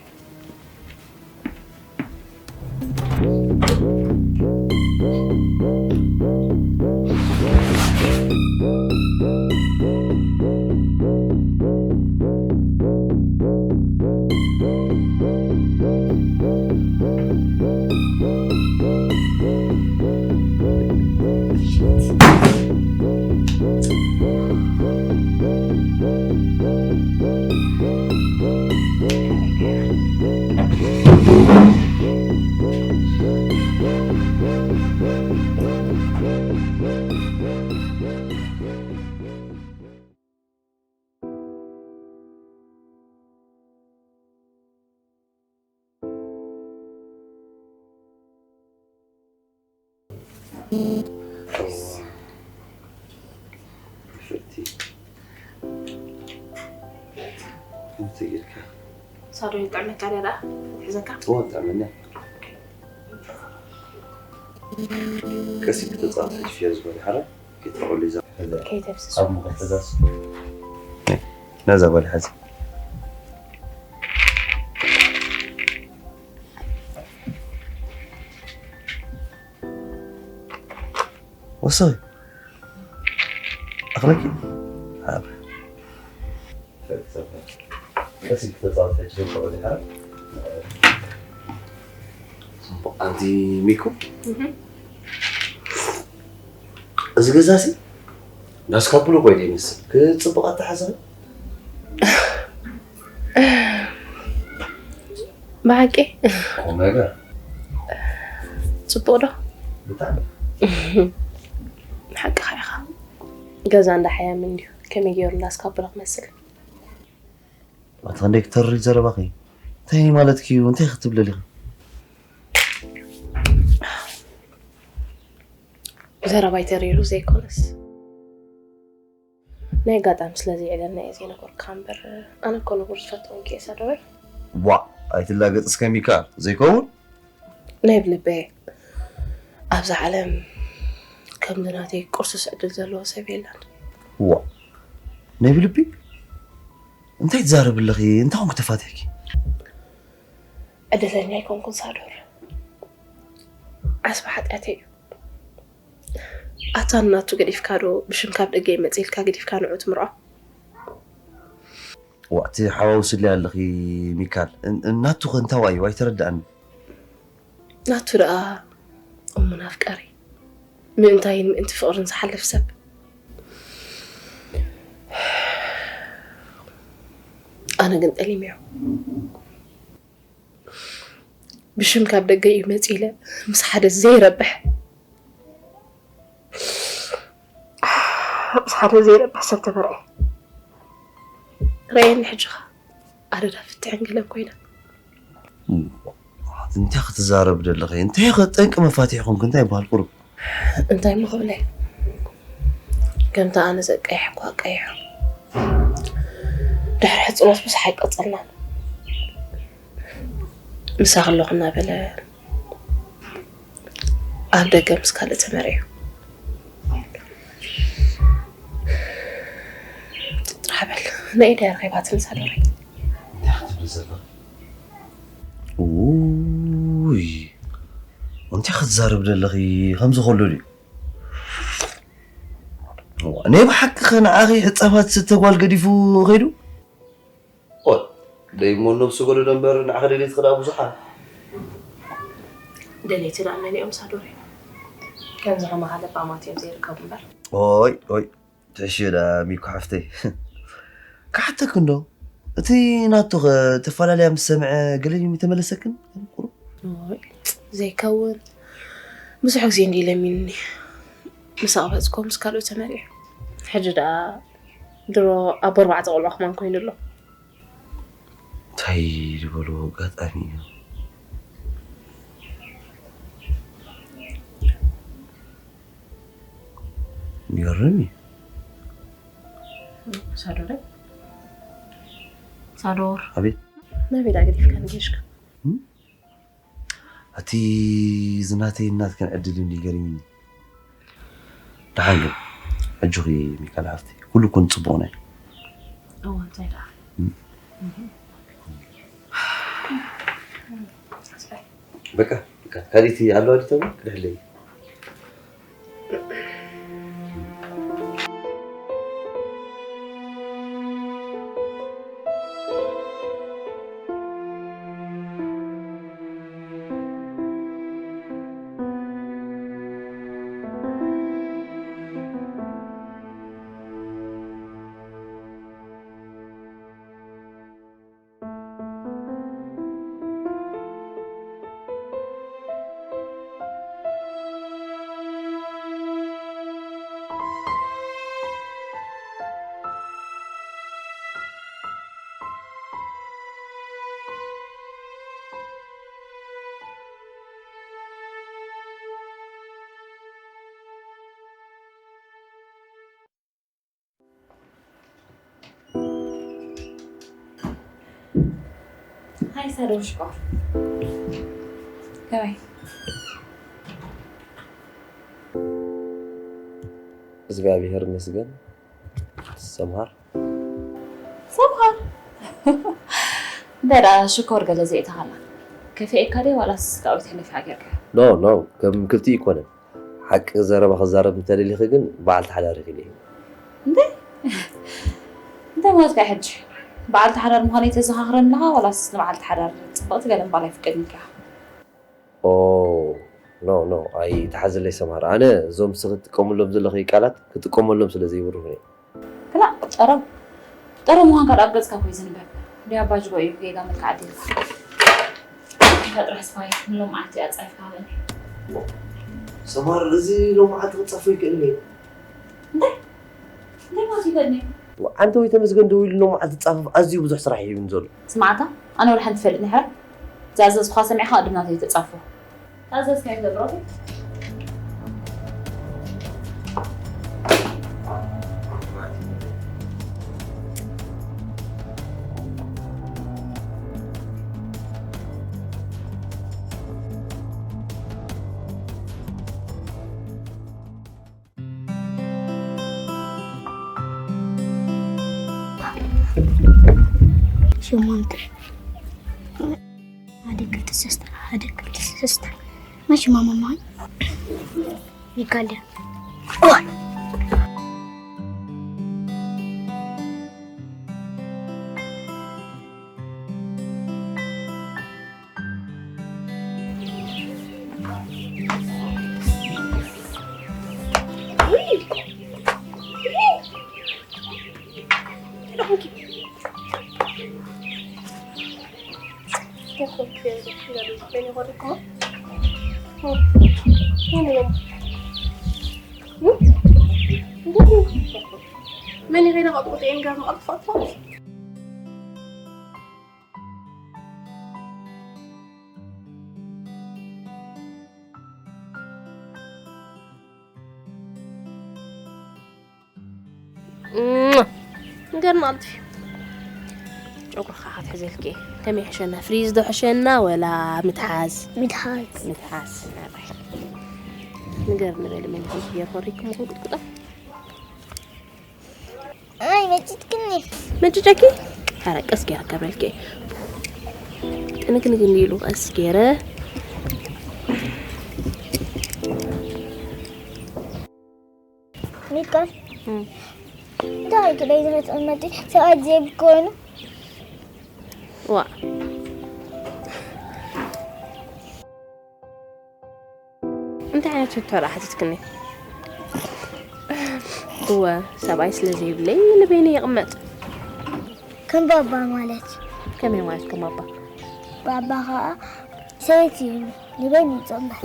ሳዶ ይጥዕመካ ድያ ደኣ? ትሕዘካ? እዎ፣ ይጥዕመኒ። ቀስ ኢልኪ ተጻወቲ፣ ሕጂ ፍዮ ዝበለ ሓራ ከይትረቕሉ እዛ። ከይተፍስሱ። ኣብ ሙቐት እዛስ። ነዛ ጓል ሓዚ። ወሰይ። ኣኽለኪ። ኣብ። ቀስ ኢልኪ ተጻወቲ፣ ሕጂ ከይትረቕሉ እዛ ሓራ። ጽቡቕ። ኣንቲ ሚኩ። እህ። እዚ ገዛሲ ዳስካፕሎ ኮይደ ይመስል። ክጽብቕ ኣተሓሳቢ። ብሓቂ? ቁም ነገር። ጽቡቕ ዶ? ብጣዕሚ። ሓቅኻ ኢኻ። ገዛ እንዳ ሓያም እንድዩ። ከመይ ገይሩ እንዳስካፕሎ ክመስል? ኣቲ ክንደይ ክተርር ዘረባኺ? እንታይ ማለትኪ እዩ? እንታይ ክትብሊ ኣለኺ? ዘረባይ ተሪሩ ዘይኮነስ፣ ናይ ኣጋጣሚ ስለ ዘይዕለልና እየ ዘይነገርኩኻ እምበር፣ ኣነ እኮ ንቡር ዝፈትዎ እንኪ እየ ሳዶረይ። ዋእ፣ ኣይትላገጽ እስከ ሚካል፣ ዘይከውን? ናይ ብልበይ፣ ኣብዛ ዓለም ከምዚ ናተይ ቁርሱስ ዕድል ዘለዎ ሰብ የለን። ዋእ፣ ናይ ብልቢ? እንታይ ትዛረቢ ኣለኺ? እንታይ ኮንኩ ተፋቲሕኪ? ዕድለኛ ኣይኮንኩን ሳዶር። ዓስቢ ሓጢኣተይ እዩ። ኣታ ንናቱ ገዲፍካ ዶ ብሽም ካብ ደገ ይመጽእ ኢልካ ገዲፍካ ንዑ ትምርዖ? ዋእ፣ ትሓዋውስለይ ኣለኺ ሚካል። ን-፣ ን-፣ ናቱ ኸ እንታዋይ እዩ? ኣይተረድኣኒ። ናቱ ደኣ እሙን ኣፍቃሪ፣ ምእንታይን ምእንቲ ፍቕርን ዝሓልፍ ሰብ። ግን ጠሊመዮ። ብሽም ካብ ደገ እዩ መፂለ ምስ ሓደ ዘይረብሕ ምስ ሓደ ዘይረብሕ ሰብ ተመርዐ። ረየኒ ሕጂ ኸ ኣደዳ ፍትሕን ገለን ኮይና። እንታይ ክትዛረብ ደለኺ? እንታይ ኸ ጠንቂ መፋትሒ ኾንክ? እንታይ ይበሃል ቁሩብ? እንታይ እሞ ክብለ? ከምቲ ኣነ ዘቀይሐኳ ቀይሖ። ድሕሪ ሕፅኖት ብዙሕ ኣይቀፀልናን። ምሳኺ ኣለኹ እናበለ ኣብ ደገ ምስ ካልእ ተመርዕዩ። ጥራሕ በል። ንኢደይ ኣርኺባትኒ ሳዶረይ። እንታይ ክትብሊ ዘለኺ? ውይ፣ እንታይ ክትዛረብ ደለኺ? ከምዚ ከሎ ድዩ? እዋ፣ ናይ ብሓቂ ኸ ንዓኺ ሕጻባት ዝተጓል ገዲፉ ኸይዱ? ኦይ፣ ደይሞ ነብሱ ገዶ ደንበር ንዓኺ ደልየትኺ ደኣ ብዙሓት። ደልየቲ ደኣ መን እዮም ሳዶረይ? ከምዚ ከማኻ ለባማት እዮም ዘይርከቡ እምበር። ኦይ፣ ኦይ፣ ትሕሽዮ ደኣ ሚኮ ሓፍተይ። ክሓተኪ እንዶ፣ እቲ ናቱ ኸ ተፈላለያ ምስ ሰምዐ ገለ ድዩ ተመለሰክን? ቁሩብ። ኦይ፣ ዘይከውን። ብዙሕ ግዜ እንዲ ለሚንኒ። ምስ ኣቕበጽኮ ምስ ካልኦት ተመሪዑ። ሕጂ ደኣ ድሮ ኣብ ኣርባዕተ ቆልዑ ከማን ኮይኑ ኣሎ። እንታይ ዝበሎ ኣጋጣሚ እዩ? ይገርም እዩ። ሳዶረ? ሳዶር? ኣቤት። ናበይ ደኣ ገዲፍካ ንገሽካ? እቲ ዝናተይ እናትክን ዕድል እንዲ ገሪምኒ። ደሓን ግን፣ ኣጆኺ ሚካል ሓፍተይ፣ ኩሉ እኮ ንጽቡቕና እዩ። እዋ፣ እንታይ ደኣ? በቃ፣ በቃ፣ ካልእቲ ኣለዋ ድዩ ተብሎ? ክድሕለይ። ሃይ ሳዶር ሽኮር፣ ከመይ? እግዚኣብሔር ይመስገን። ሰምሃር ሰምሃር እንታይ ደኣ ሽኮር ገለ ዘእተኻላ? ከፊኤካ ድየ ዋላስ ዳዊት ሕሊፍካ ጌርካዮ? ኖ ኖ፣ ከም ክልቲኡ ኣይኮነን። ሓቂ ዘረባ ክዛረብ እንተደሊኺ ግን በዓልቲ ሓዳር ኢኺ ኢለዮ። እንዴ እንታይ ማለትካ ሕጂ? በዓልቲ ሓዳር ምዃነይ ተዘኻኽረኒ ኣለኻ ዋላስ ንበዓልቲ ሓዳር ጽብቕቲ ገለ ምባል ኣይፍቀድን ኢኻ? ኦ ኖ ኖ፣ ኣይትሓዝለይ ሰምሃር። ኣነ እዞም ንስኺ ትጥቀመሎም ዘለኺ ቃላት ክጥቀመሎም ስለ ዘይብሩህኒ እዮም። ክላእ ጠረው ጠረው ምዃንካ ደኣ ኣብ ገጽካ እኮ እዩ ዝንበብ። እንዲ ኣባ ጅጎ እዩ ጌጋ መልክዓ ኣዲልካ። እንካ ጥራሕ ስፋይ ንሎምዓንቲ ኣጻፊፍካ ሃበኒ። ሰምሃር፣ እዚ ሎምዓንቲ ክጻፎ ይክእልኒ እዩ። እንታይ? እንታይ ማለት ይክእልኒ እዩ? ዓንተወይ ተመስገን ደው ኢሉ ሎምዓንቲ ዝጻፈፍ ኣዝዩ ብዙሕ ስራሕ ሂቡኒ ዘሎ። ስምዓታ፣ ኣነ ወላ ሓንቲ ትፈልጥኒ ሕራይ ዝኣዘዝኩኻ ሰሚዕኻ ቅድም ናተይ ተጻፎ። ዝኣዘዝካዮ ገብሮ። ሸሞንተ ሓደ ክልተ ሰለስተ ሓደ ክልተ ሰለስተ መች ማማ ማይ ይጋለ ኦይ መን ይኸይዳ ካብ ቁጥኤን ጋር መቐልጥፋት እም፣ ንገርና ኣልጥፊ። ጨጉርኻ ክትሕዘልኪ ከመይ ይሕሸና? ፍሪዝ ዶ ሕሸና ወላ ምትሓዝ? ምትሓዝ። ምትሓዝ። ናባይ። ንገርኒ በሊ፣ መን ይኾን ክየር ፈሪኩም ክንቅጥቅጦ? ኣይ፣ መጭጭክኒ። መጭጨኪ? ሐረ ቀስ ገይረ ከብረልኪ። ጥንክንክን ኢሉ ቀስ ገይረ። ሚካል። እም። እንታይ ክደይ ዝመጽእ መጺ ሰብኣይ ዘይብኮኑ? ዋ። እንታይ ዓይነት ሕቶ ደኣ ሓቲትክኒ? እወ፣ ሰብኣይ ስለ ዘይብለይ ንበይነይ ይቕመጥ። ከም ባባ ማለት። ከመይ ማለት ከም ባባ? ባባ ኸኣ ሰበይቲ እዩ፣ ንበይኑ ይቕመጥ።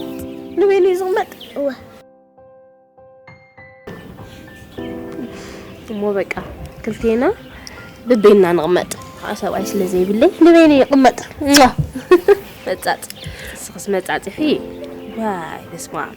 ንበይኑ እዩ ዝቕመጥ? እወ። እሞ በቃ፣ ክልቴና ብበይንና ንቕመጥ። ከዓ ሰብኣይ ስለ ዘይብለይ ንበይነይ ይቕመጥ። ሟ! መጻጽ። ንስኽስ መጻጽ ኢኺ? ዋይ፣ በስመ ኣብ።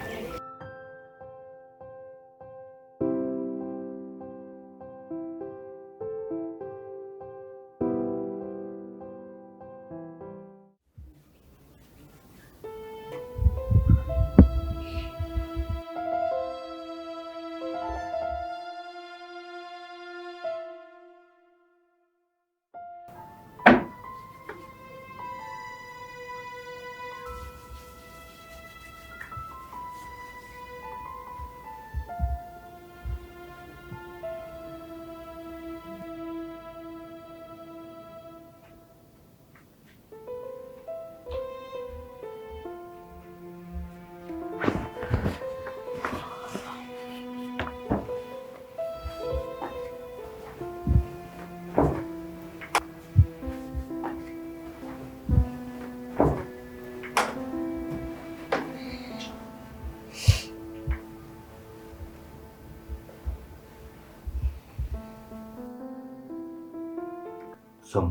ሰሙ።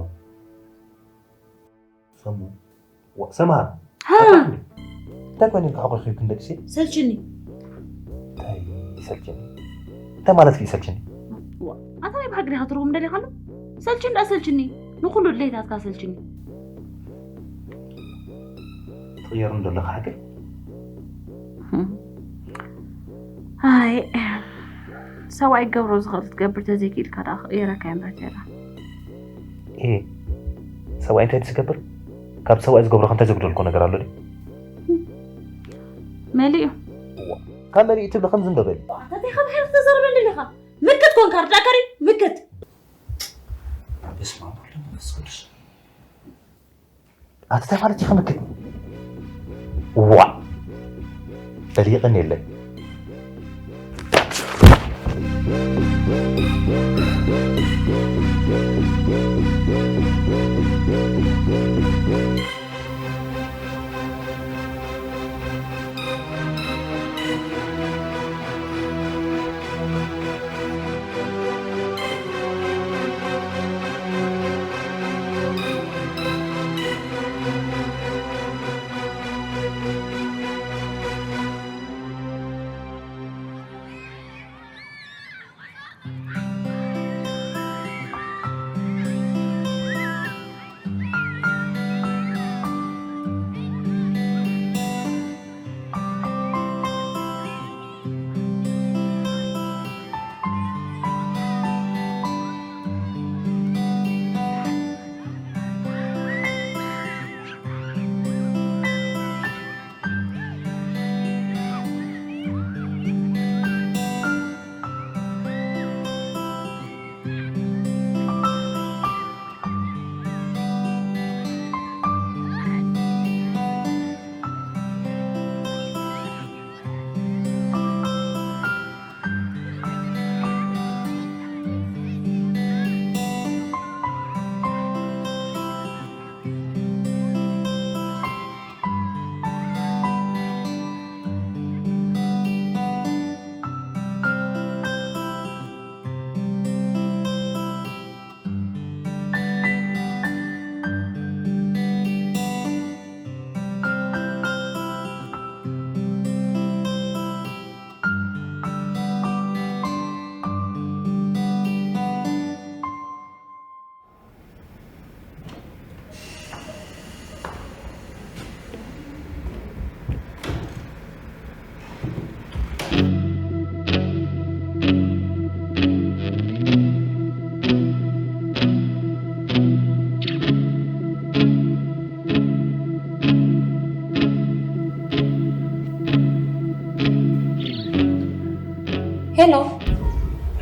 ሰሙ። ዋ፣ ሰምሃር። ሃ። እንታይ ኮይኑ ካብ ሓቆፊ ክንደቅሲ? ሰልችኒ። እንታይ ይሰልችኒ? እንታይ ማለት እዩ ይሰልችኒ? ዋ፣ ኣታ ናይ ብሓቂ ዲኻ ትርጉም ደሊኻ ኣሎ? ሰልችኒ ደኣ ሰልችኒ። ንኹሉ ድሌታትካ ሰልችኒ። ትቕየር እንዶ ኣለኻ ሓቂ? ኣይ፣ ሰብኣይ ክገብሮ ዝኽእል ክትገብር ተዘይክኢልካ ደኣ ክቕየረካ እየ እምበር ተራ። ኤ፣ ሰብኣይ እንታይ ድዩ ዝገብር? ካብ ሰብኣይ ዝገብሮ ከ እንታይ ዘጉደልኮ ነገር ኣሎ ድዩ? መሊኡ። እዋ፣ ካብ መሊኡ ትብሊ ከምዚ እንዶ በሊ። ኣታ እንታይ ካብ ሓይልክ ተዘርበኒ ኣለኻ? ምክት ኮንካ ርዳእካ ድዩ? ምክት። በስመ ኣብ ወወልድ ወመንፈስ ቅዱስ። ኣቲ እንታይ ማለት እዩ ክምክት? ዋ! በሊቕን የለን።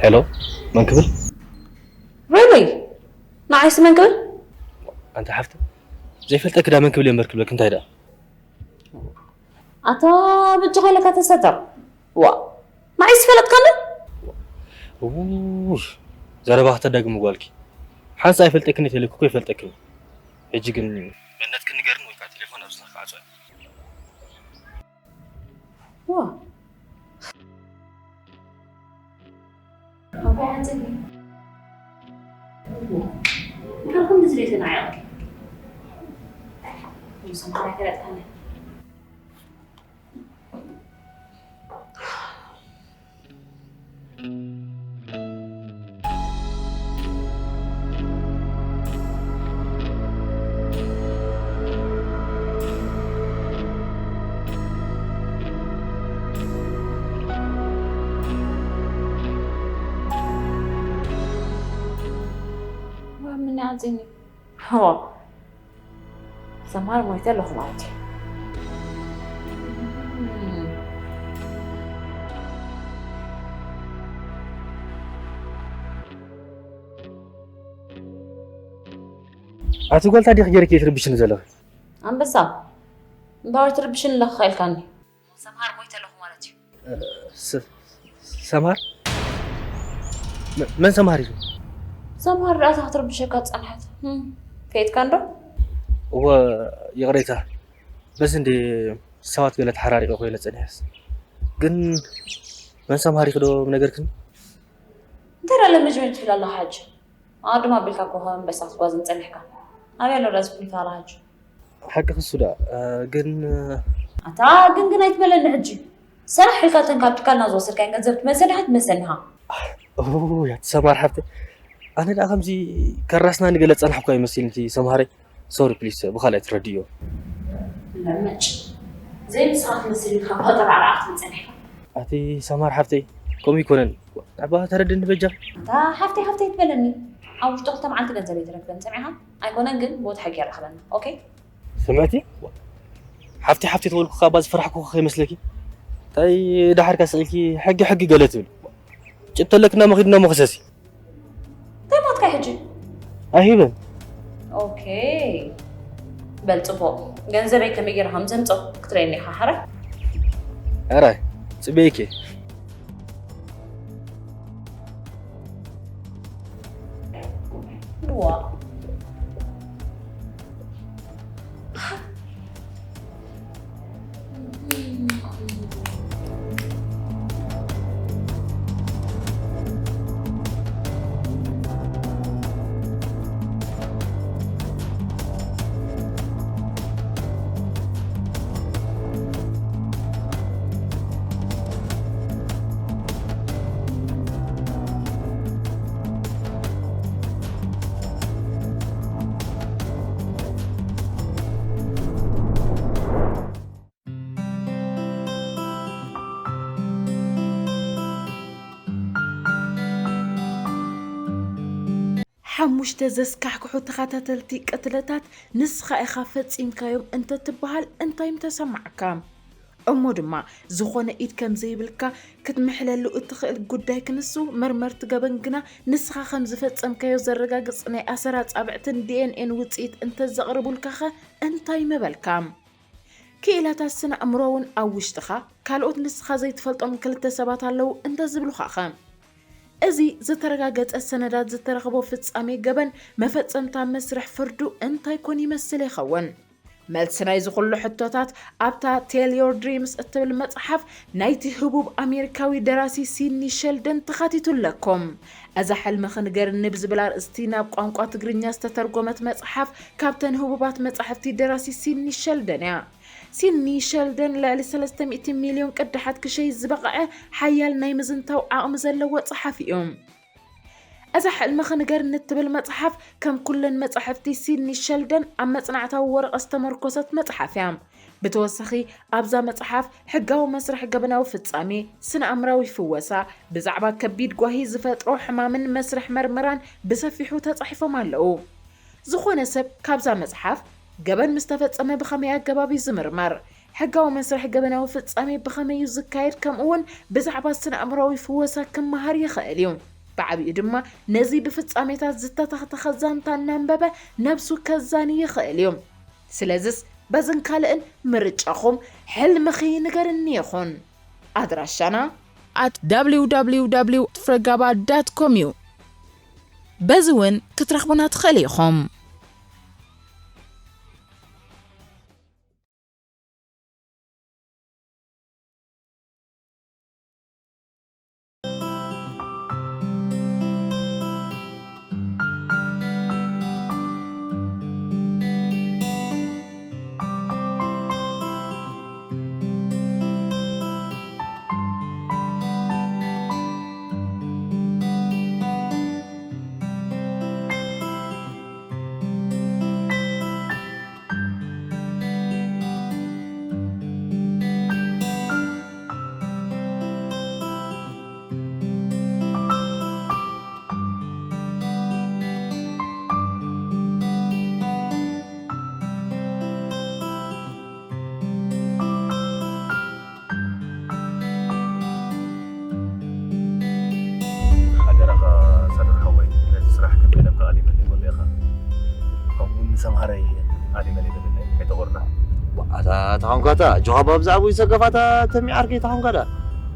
ሄሎ፣ መን ክብል? ሪሊ ንዓይስ መን ክብል? ኣንታ ሓፍቲ፣ ዘይፈልጠኪ ዳ መን ክብል እየ እምበር ክብለኪ፣ እንታይ ደኣ? ኣታ በጃኻ ኢለካ ተሰተር። ዋ ንዓይስ ፈለጥካኒ? ውይ፣ ዘረባ ከተዳግሚ ጓልኪ። ሓንሳ ኣይፈልጠክን እየ ተለኪ እኮ ይፈልጠክን። ሕጂ ግን መንነትኪ ንገርኒ ወይ ከዓ ቴሌፎን ኣብዚ ክዓፅወ። ዋ ኣባይ ሓፂን ካልኩም ብዝለይተና ዓያቕ ሰማዕና ከለጥካኒ ምንዓፅኒ ሆ ሰማር ሞይተ ኣለኹ ማለት እዩ ኣቲ ጓልታ ዲኽ ገይርኪ ትርብሽኒ ዘለኺ? ኣንበሳ እምበኣር ትርብሽኒ ኣለኺ ኢልካኒ ሰምሃር ሞይተ ኣለኹ ማለት እዩ ሰምሃር መን ሰምሃር እዩ? ሰምሃር ደኣ እታ ክትርብሸካ ዝጸንሐት ፈየጥካ እንዶ? እወ ይቕሬታ በዚ እንደ ሰባት ገለ ተሓራሪቐ ኮይነ ጸኒሐስ ግን መን ሰምሃር እዩ ዶ ምነገርክን? እንታይ ደኣ ለመጅመጅ ትብል ኣለኻ ሕጂ? ኣቐድም ኣቢልካ እኮ ከም ኣንበሳ ክትጓዝን ጸኒሕካ። ኣበይ ኣሎ ዳዚ ኩኒታ ኣላ ሕጂ? ሓቂ ክሱ ደኣ ግን ኣታ ግን ግን ኣይትበለኒ ሕጂ። ሰራሕ ኢልካ እተን ካብ ትካልና ዝወሰድካየን ገንዘብ ትመልሰን ዲኻ ትመልሰኒ ኢኻ። ኦይ ኣቲ ሰማር ሓፍተይ ኣነ ደኣ ከምዚ ከራስና ንገለ ጸናሕኳ ይመስልኒ እቲ ሰምሃረይ። ሶሪ ፕሊስ ብኻልእ ኣይትረድእዮ። ለመጭ ዘይምስኻ ትመስል ኢልካ ብኸጠራዕራዕ ክትብል ጸኒሕካ። ኣቲ ሰማር ሓፍተይ ከምኡ ኣይኮነን። ኣባ ተረድኒ በጃ። ኣታ ሓፍተይ ሓፍተይ ትበለኒ ኣብ ውሽጢ ክልተ መዓልቲ ገንዘበይ ትረክበኒ ሰሚዕኻ? ኣይኮነን ግን ብቦት ሕጊ የራኽበና ኦኬ? ስምዕቲ ሓፍተይ ሓፍተይ ተበልኩ ካባ ዝፈራሕኩ ከይመስለኪ። እንታይ ደሓርካ ስቕ ኢልኪ ሕጊ ሕጊ ገለ ትብል። ጭብጢ ኣለክና መኺድና መኽሰሲ። እንታይ ማትካ ሕጂ? ኣይህብን። ኦኬ በል ፅቡቕ ገንዘበይ ከመይ ገይረ ከም ዘምፅኦ ክትረየኒ ኢኻ ሓራይ? ሕራይ ፅበይኪ። ዋ ሓሙሽተ ዘስካሕክሑ ተኸታተልቲ ቅትለታት ንስኻ ኢኻ ፈጺምካዮም እንተትበሃል እንታይ ምተሰማዓካ? እሞ ድማ ዝኾነ ኢድ ከም ዘይብልካ ክትምሕለሉ እትኽእል ጉዳይ ክንሱ፣ መርመርቲ ገበን ግና ንስኻ ከም ዝፈጸምካዮ ዘረጋግጽ ናይ ኣሰር ኣጻብዕትን ዲ ኤን ኤን ውጽኢት እንተዘቕርቡልካኸ እንታይ ምበልካ? ክኢላታት ስነ ኣእምሮ እውን ኣብ ውሽጥኻ ካልኦት ንስኻ ዘይትፈልጦም ክልተ ሰባት ኣለዉ እንተዝብሉኻኸ? እዚ ዝተረጋገጸ ሰነዳት ዝተረኽቦ ፍጻሜ ገበን መፈጸምታ መስርሕ ፍርዱ እንታይ ኮን ይመስል ይኸውን? መልሲ ናይዚ ኩሉ ሕቶታት ኣብታ Tell Your Dreams እትብል መጽሓፍ ናይቲ ህቡብ ኣሜሪካዊ ደራሲ ሲድኒ ሸልደን ተኻቲቱ ኣለኩም። እዛ ሕልምኺ ንገርኒ ብዝብል ኣርእስቲ ናብ ቋንቋ ትግርኛ ዝተተርጎመት መጽሓፍ ካብተን ህቡባት መጻሕፍቲ ደራሲ ሲድኒ ሸልደን እያ። ሲድኒ ሸልደን ልዕሊ ሰለስተ ሚእቲ ሚልዮን ቅዳሓት ክሸይጥ ዝበቕዐ ሓያል ናይ ምዝንታው ዓቕሚ ዘለዎ ጸሓፊ እዩ። እዛ ሕልምኺ ንገርኒ እትብል መጽሓፍ ከም ኩለን መጻሕፍቲ ሲድኒ ሸልደን ኣብ መጽናዕታዊ ወረቐት ዝተመርኮሰት መጽሓፍ እያ። ብተወሳኺ ኣብዛ መጽሓፍ ሕጋዊ መስርሕ ገበናዊ ፍጻሜ፣ ስነ ኣምራዊ ፍወሳ፣ ብዛዕባ ከቢድ ጓሂ ዝፈጥሮ ሕማምን መስርሕ መርመራን ብሰፊሑ ተጻሒፎም ኣለዉ። ዝኾነ ሰብ ካብዛ መጽሓፍ ገበን ምስ ተፈጸመ ብኸመይ ኣገባብ እዩ ዝምርመር፣ ሕጋዊ መስርሕ ገበናዊ ፍጻሜ ብኸመይ እዩ ዝካየድ ከምኡ እውን ብዛዕባ ስነ ኣእምሮዊ ፍወሳ ክመሃር ይኽእል እዩ። ብዓቢኡ ድማ ነዚ ብፍጻሜታት ዝተተኽተኸ ዛንታ እናንበበ ነብሱ ከዛኒ ይኽእል እዩ። ስለዝስ በዝን ካልእን ምርጫኹም ሕልምኺ ንገርኒ ይኹን። ኣድራሻና at www ፍረጋባ ዳት ኮም እዩ። በዚ እውን ክትረኽቡና ትኽእል ኢኹም። ሓደራኻ ሳዶር ሓወይ፣ ነዚ ስራሕ ክብለካ ኣሊመ ይብሎ ኢኻ። ከምኡ ንሰምሃረይ ኣሊመ ይብለኒ፣ ኣይተቆርና። ኣታ ተኾንካታ፣ ጆኻ ብዛዕባኡ ይሰከፋታ ተሚዓርከይ ተኾንካዳ።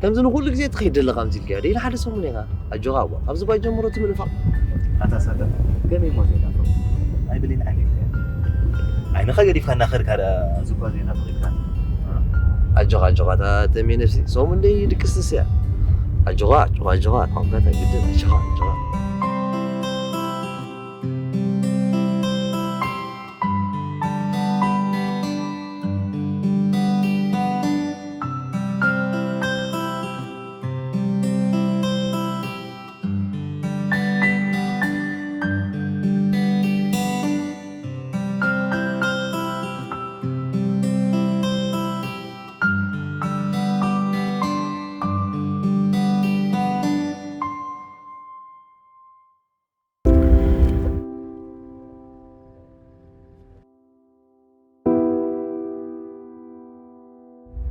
ከምዚ ንኹሉ ግዜ ትኸይድ ዘለኻ ከምዚ ኢልካ፣ ደይና ሓደ ሰሙን ኢኻ። ኣጆኻ እባ፣ ካብዚ ባይ ጀምሮ ትምልፋቕ። ኣታ ሳዶር፣ ከመይ እሞ ዘይናፍቕ? ኣይብልን ዓይነት እያ። ዓይንኻ ገዲፍካ እናኸድካ ደኣ። እዚ እኳ ዘይናፍቕ ኢልካ። ኣጆኻ፣ ኣጆኻ፣ እታ ተሜ ነፍሲ ሰሙን ደይ ድቅስስ እያ። ኣጆኻ፣ ኣጆኻ፣ ኣጆኻ፣ ተኾንካታ ግድን፣ ኣጆኻ፣ ኣጆኻ።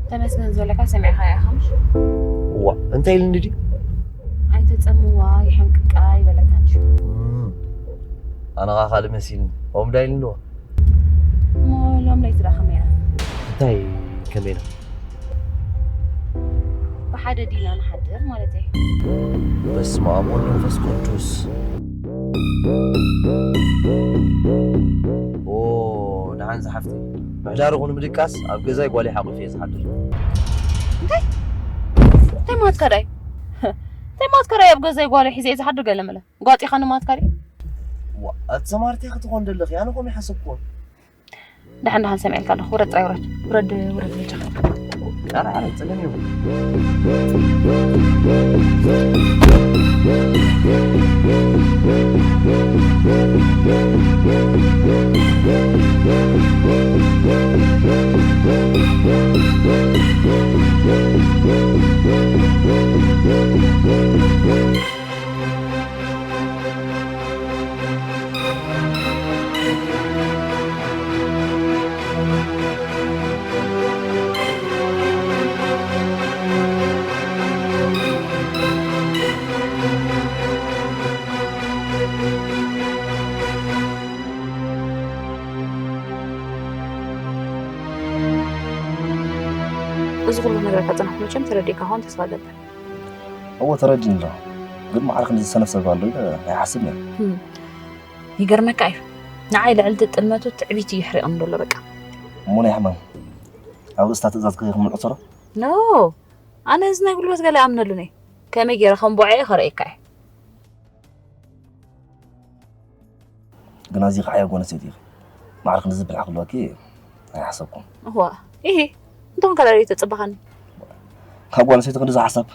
ተመስገን ዝበለካ ሰሚዕካያ ኢኻ ምሽ? እዋ፣ እንታይ ኢልኒ ድዩ? ኣይተጸምዋ፣ ይሕንቅቃ ይበለካ እንድዩ። እም፣ ኣነ ኸኣ ካልእ መሲልኒ። ከምኡ ዳ ኢልኒ ኣለዋ? እሞ ሎም ለይቲ ደኣ ከመይ ኢና? እንታይ ከመይ ኢና? ብሓደ ዲና ንሓድር ማለተይ። በስመ ኣብ ወወልድ ወመንፈስ ቅዱስ። ኦ፣ ደሓን ዝሓፍተይ። ምሕዳርኹ ንምድቃስ ኣብ ገዛይ ጓለይ ሓቑፈ እየ ዝሓድር። እንታይ? እንታይ ማለትካ ዳይ? እንታይ ማለትካ ዳይ ኣብ ገዛይ ጓለይ ሒዘ እየ ዝሓድር ገለ መለ? ጓጢኻኒ ማለትካ ድዩ? ዋ፣ ኣቲ ሰማርተይ ክትኾን ደለኺ፣ ኣነ ከምኡ ይሓሰብኩ። ደሓን ደሓን ሰሚዐልካ ኣለኹ። ውረድ ጥራይ ውረድ። ውረድ፣ ውረድ በጃኻ። ኧረ፣ ኧረ፣ ጸገም የብሉን። እዚ ኩሉ ክነግረካ ዝጸናሕኩ መቸም ተረዲእካ ክኸውን ተስፋ እገብር። እወ፣ ተረዲእኒ ኣለኹ። ግን ማዕረ ክንዲ ዝሰነፍ ሰብ ኣሎ ኢለ ኣይሓስብን እየ። ህም። ይገርመካ እዩ። ንዓይ ልዕሊ እቲ ጥልመቱ ትዕቢት እዩ ይሕሪቕኒ ዘሎ በቃ። እሞ ናይ ሕማም ኣብ ርእስታ ትእዛዝ ከይኹም ንዕሰሮ? ኖ። ኣነ እዚ ናይ ጉልበት ገለ ኣይኣምነሉን እየ። ከመይ ገይረ ከም ቦዔ ከርእየካ እየ። ግን ኣዝዩ ከዓይ ጓል ኣንስተይቲ ኢኺ። ማዕረ ክንዲ ዝብል ዓቕሊ ኣለኪ ኣይሓሰብኩን። እዋ፣ ኢሂ፣ እንተኾንካ ደኣ ተጽበኻኒ። ካብ ጓል ኣንስተይቲ ክንድዚ ሓሳብ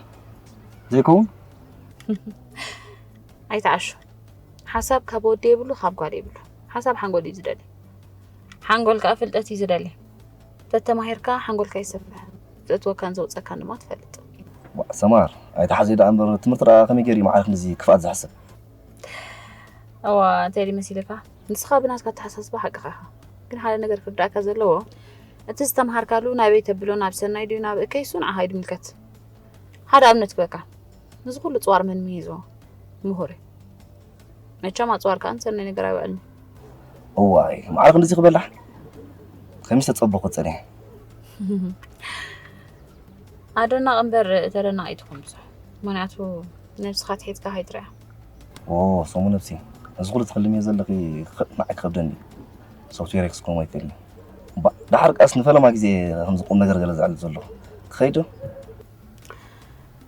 ዘይከውን? ኣይትዓሹ። ሓሳብ ካብ ወዲ የብሉ፣ ካብ ጓል የብሉ። ሓሳብ ሓንጎል እዩ ዝደሊ። ሓንጎል ከኣ ፍልጠት እዩ ዝደሊ። ተተማሂርካ ሓንጎልካ ይሰፍሕ። ዘእትወካን ዘውጸካን ድማ ትፈልጥ። ዋ፣ ሰማር፣ ኣይትሓዘይ ደኣ እምበር ትምህርቲ ደኣ ከመይ ገይሩ እዩ ማዕረ ክንድዚ ክፍኣት ዝሓስብ? እዋ፣ እንታይ ድዩ መሲልካ? ንስኻ ብናትካ ኣተሓሳስባ ሓቅኻ ኢኻ። ግን ሓደ ነገር ክርዳእካ ዘለዎ፣ እቲ ዝተምሃርካሉ ናበይ ተብሎ፣ ናብ ሰናይ ድዩ ናብ እከይ፣ እሱ ንዓኻ እዩ ዝምልከት። ሓደ ኣብነት ክበካ። ነዚ ኩሉ ጽዋር መን ምሂዝዎ? ምሁር እዩ። መቸም ኣጽዋር ከኣ ንሰናይ ነገር ኣይውዕልን። እዋይ፣ ማዕረ ክንድዚ ክበላሕ? ከሚስ ተጸበኹ ጸኒሐ። ኣደናቕ እምበር ተደናቒ ትኹን ብዙሕ። ምኽንያቱ ነብስኻ ትሒዝካ ከይትሪኣ። ኦ፣ ሰሙ ነብሲ። እዚ ኩሉ ትኽልምዮ ዘለኺ ክኸ-፣ ንዓይ ክኸብደኒ። ሶፍትዌር ክስከሞ ኣይክእልን። እባ፣ ደሓር ቀስ ንፈለማ ግዜ ከምዚ ቁም ነገር ገለ ዘዕልል ዘለኹ። ክኸይድ ዶ?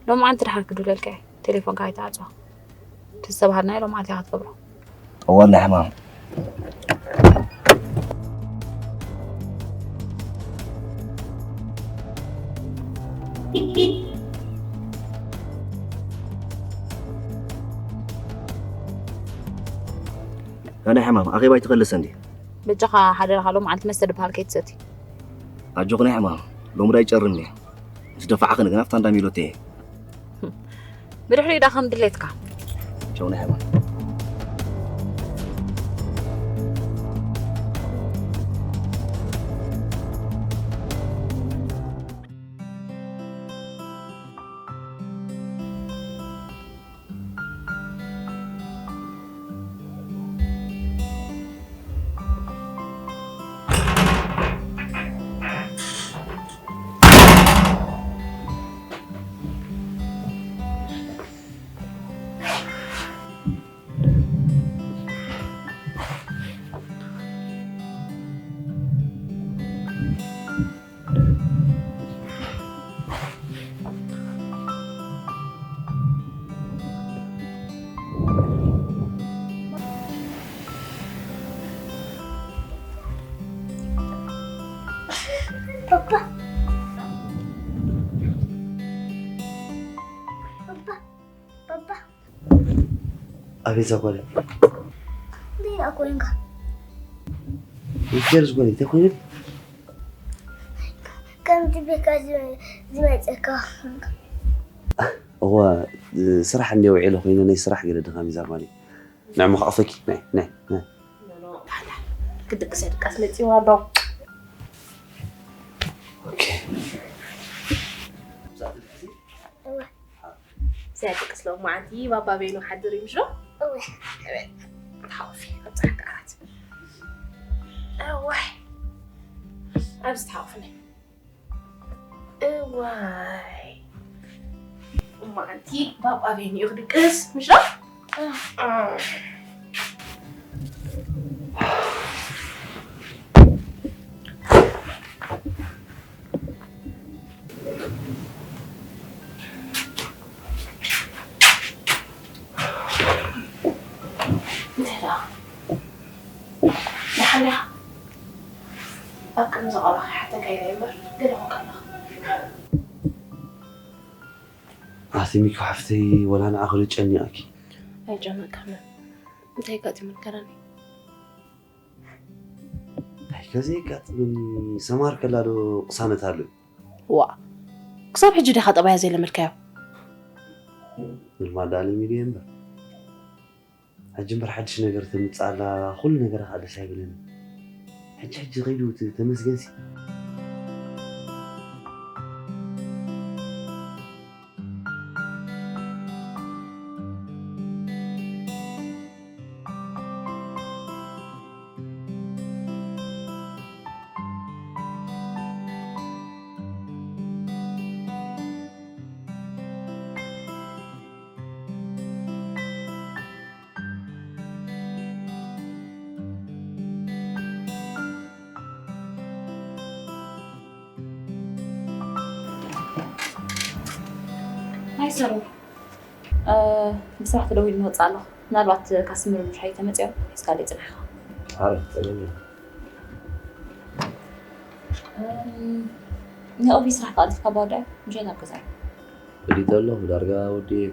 ሎማዓንቲ ደሓር ክድውለልካ እየ። ቴሌፎንካ ኣይትዓጽዋ። እቲ ዝተባሃልናዮ ሎማዓንቲ ኢኻ ትገብሮ። ጠዋል ናይ ሕማም። ናይ ሕማም ኣኼባ ኣይትኸልሰ እንዲ። በጃኻ ሓደራኻ ሎማዓንቲ መስተ ድበሃል ከይትሰቲ። ኣጆኺ ናይ ሕማም፣ ሎሚ ዳ ኣይጨርም እየ። ምስ ደፋዕኽኒ ግን ኣብታ እንዳ ሚሎቴ እየ። ብድሕሪኡ ዳ ከም ድሌትካ። ቻው ናይ ሕማም። ፓፓ፣ ፓፓ፣ ፓፓ። ኣቤት ዛጓለ። ደህና ኮይንካ። ይገርዝ ጓለ፣ እንታይ ኮይነ? ከምቲ ቤካ ዝመ-፣ ዝመጸካ። እዋ፣ ስራሕ እንደ ውዒለ ኮይነ ናይ ስራሕ ገለ ድኻም እዩ ዛጓለ። ንዕሞ ክኣኽፈኪ፣ ናይ፣ ናይ፣ ናይ። ክድቅስ እየ፣ ድቃስ መጺዋ ኣሎ። ኦኬ። እወ። ዘድቅስ ሎማዓንቲ ባባ ቤኑ ሓድር እዩ፣ ምሽ ዶ? እወ። እወ። ተሓወፊ፣ ኣብ ጻዕዳ ዓራት። እወ። ኣብዚ ተሓወፍኒ። እዋይ። እማ ኣንቲ ባባ ቤን እዩ ክድቅስ፣ ምሽ ዶ? እንታይ ደኣ? ደሓን ዲኻ? ኣብ ቅድሚ ዝቐረበ ክሓተካ ኢለ እየ እምበር፣ ገለ ኮንካ ኣለኻ። ኣቲ ሚኮ ሓፍተይ፣ ወላ ንዓኺ ዶ ጨኒቐኪ? ኣይጨነቀካን። እንታይ ኣጋጢሙ ንገረኒ። እንታይ ከዘየጋጥመኒ፣ ሰማር ከላ ዶ ቅሳነት ኣሎ? ዋ፣ ክሳብ ሕጂ ዲኻ ጠባያ ዘይለመድካዮ? ምልማዳ ለሚደ እየ እምበር። ሕጂ እምበር ሓድሽ ነገር ተምጽእ ኣላ፣ ኩሉ ነገራ ከኣ ደስ ኣይብለኒ። ሕጂ ሕጂ ከይዱ እቲ ተመስገንሲ። ናይ ሰሩ፣ እ፣ ብስራሕ ተደዊሉ ንወፅእ ኣለኹ። ምናልባት ካስትመር ምሻይ ተመፅኦም ሒዝካለይ ፅናሕ ኢኻ። ኣረ፣ ፀገም የለን። እም፣ ናይ ኦፊስ ስራሕ ተቐልጢፍካ ባዶ ምሻይ ናብ ገዛ። ፈሊጠ ኣለኹ፣ ዳርጋ ወዲኤ።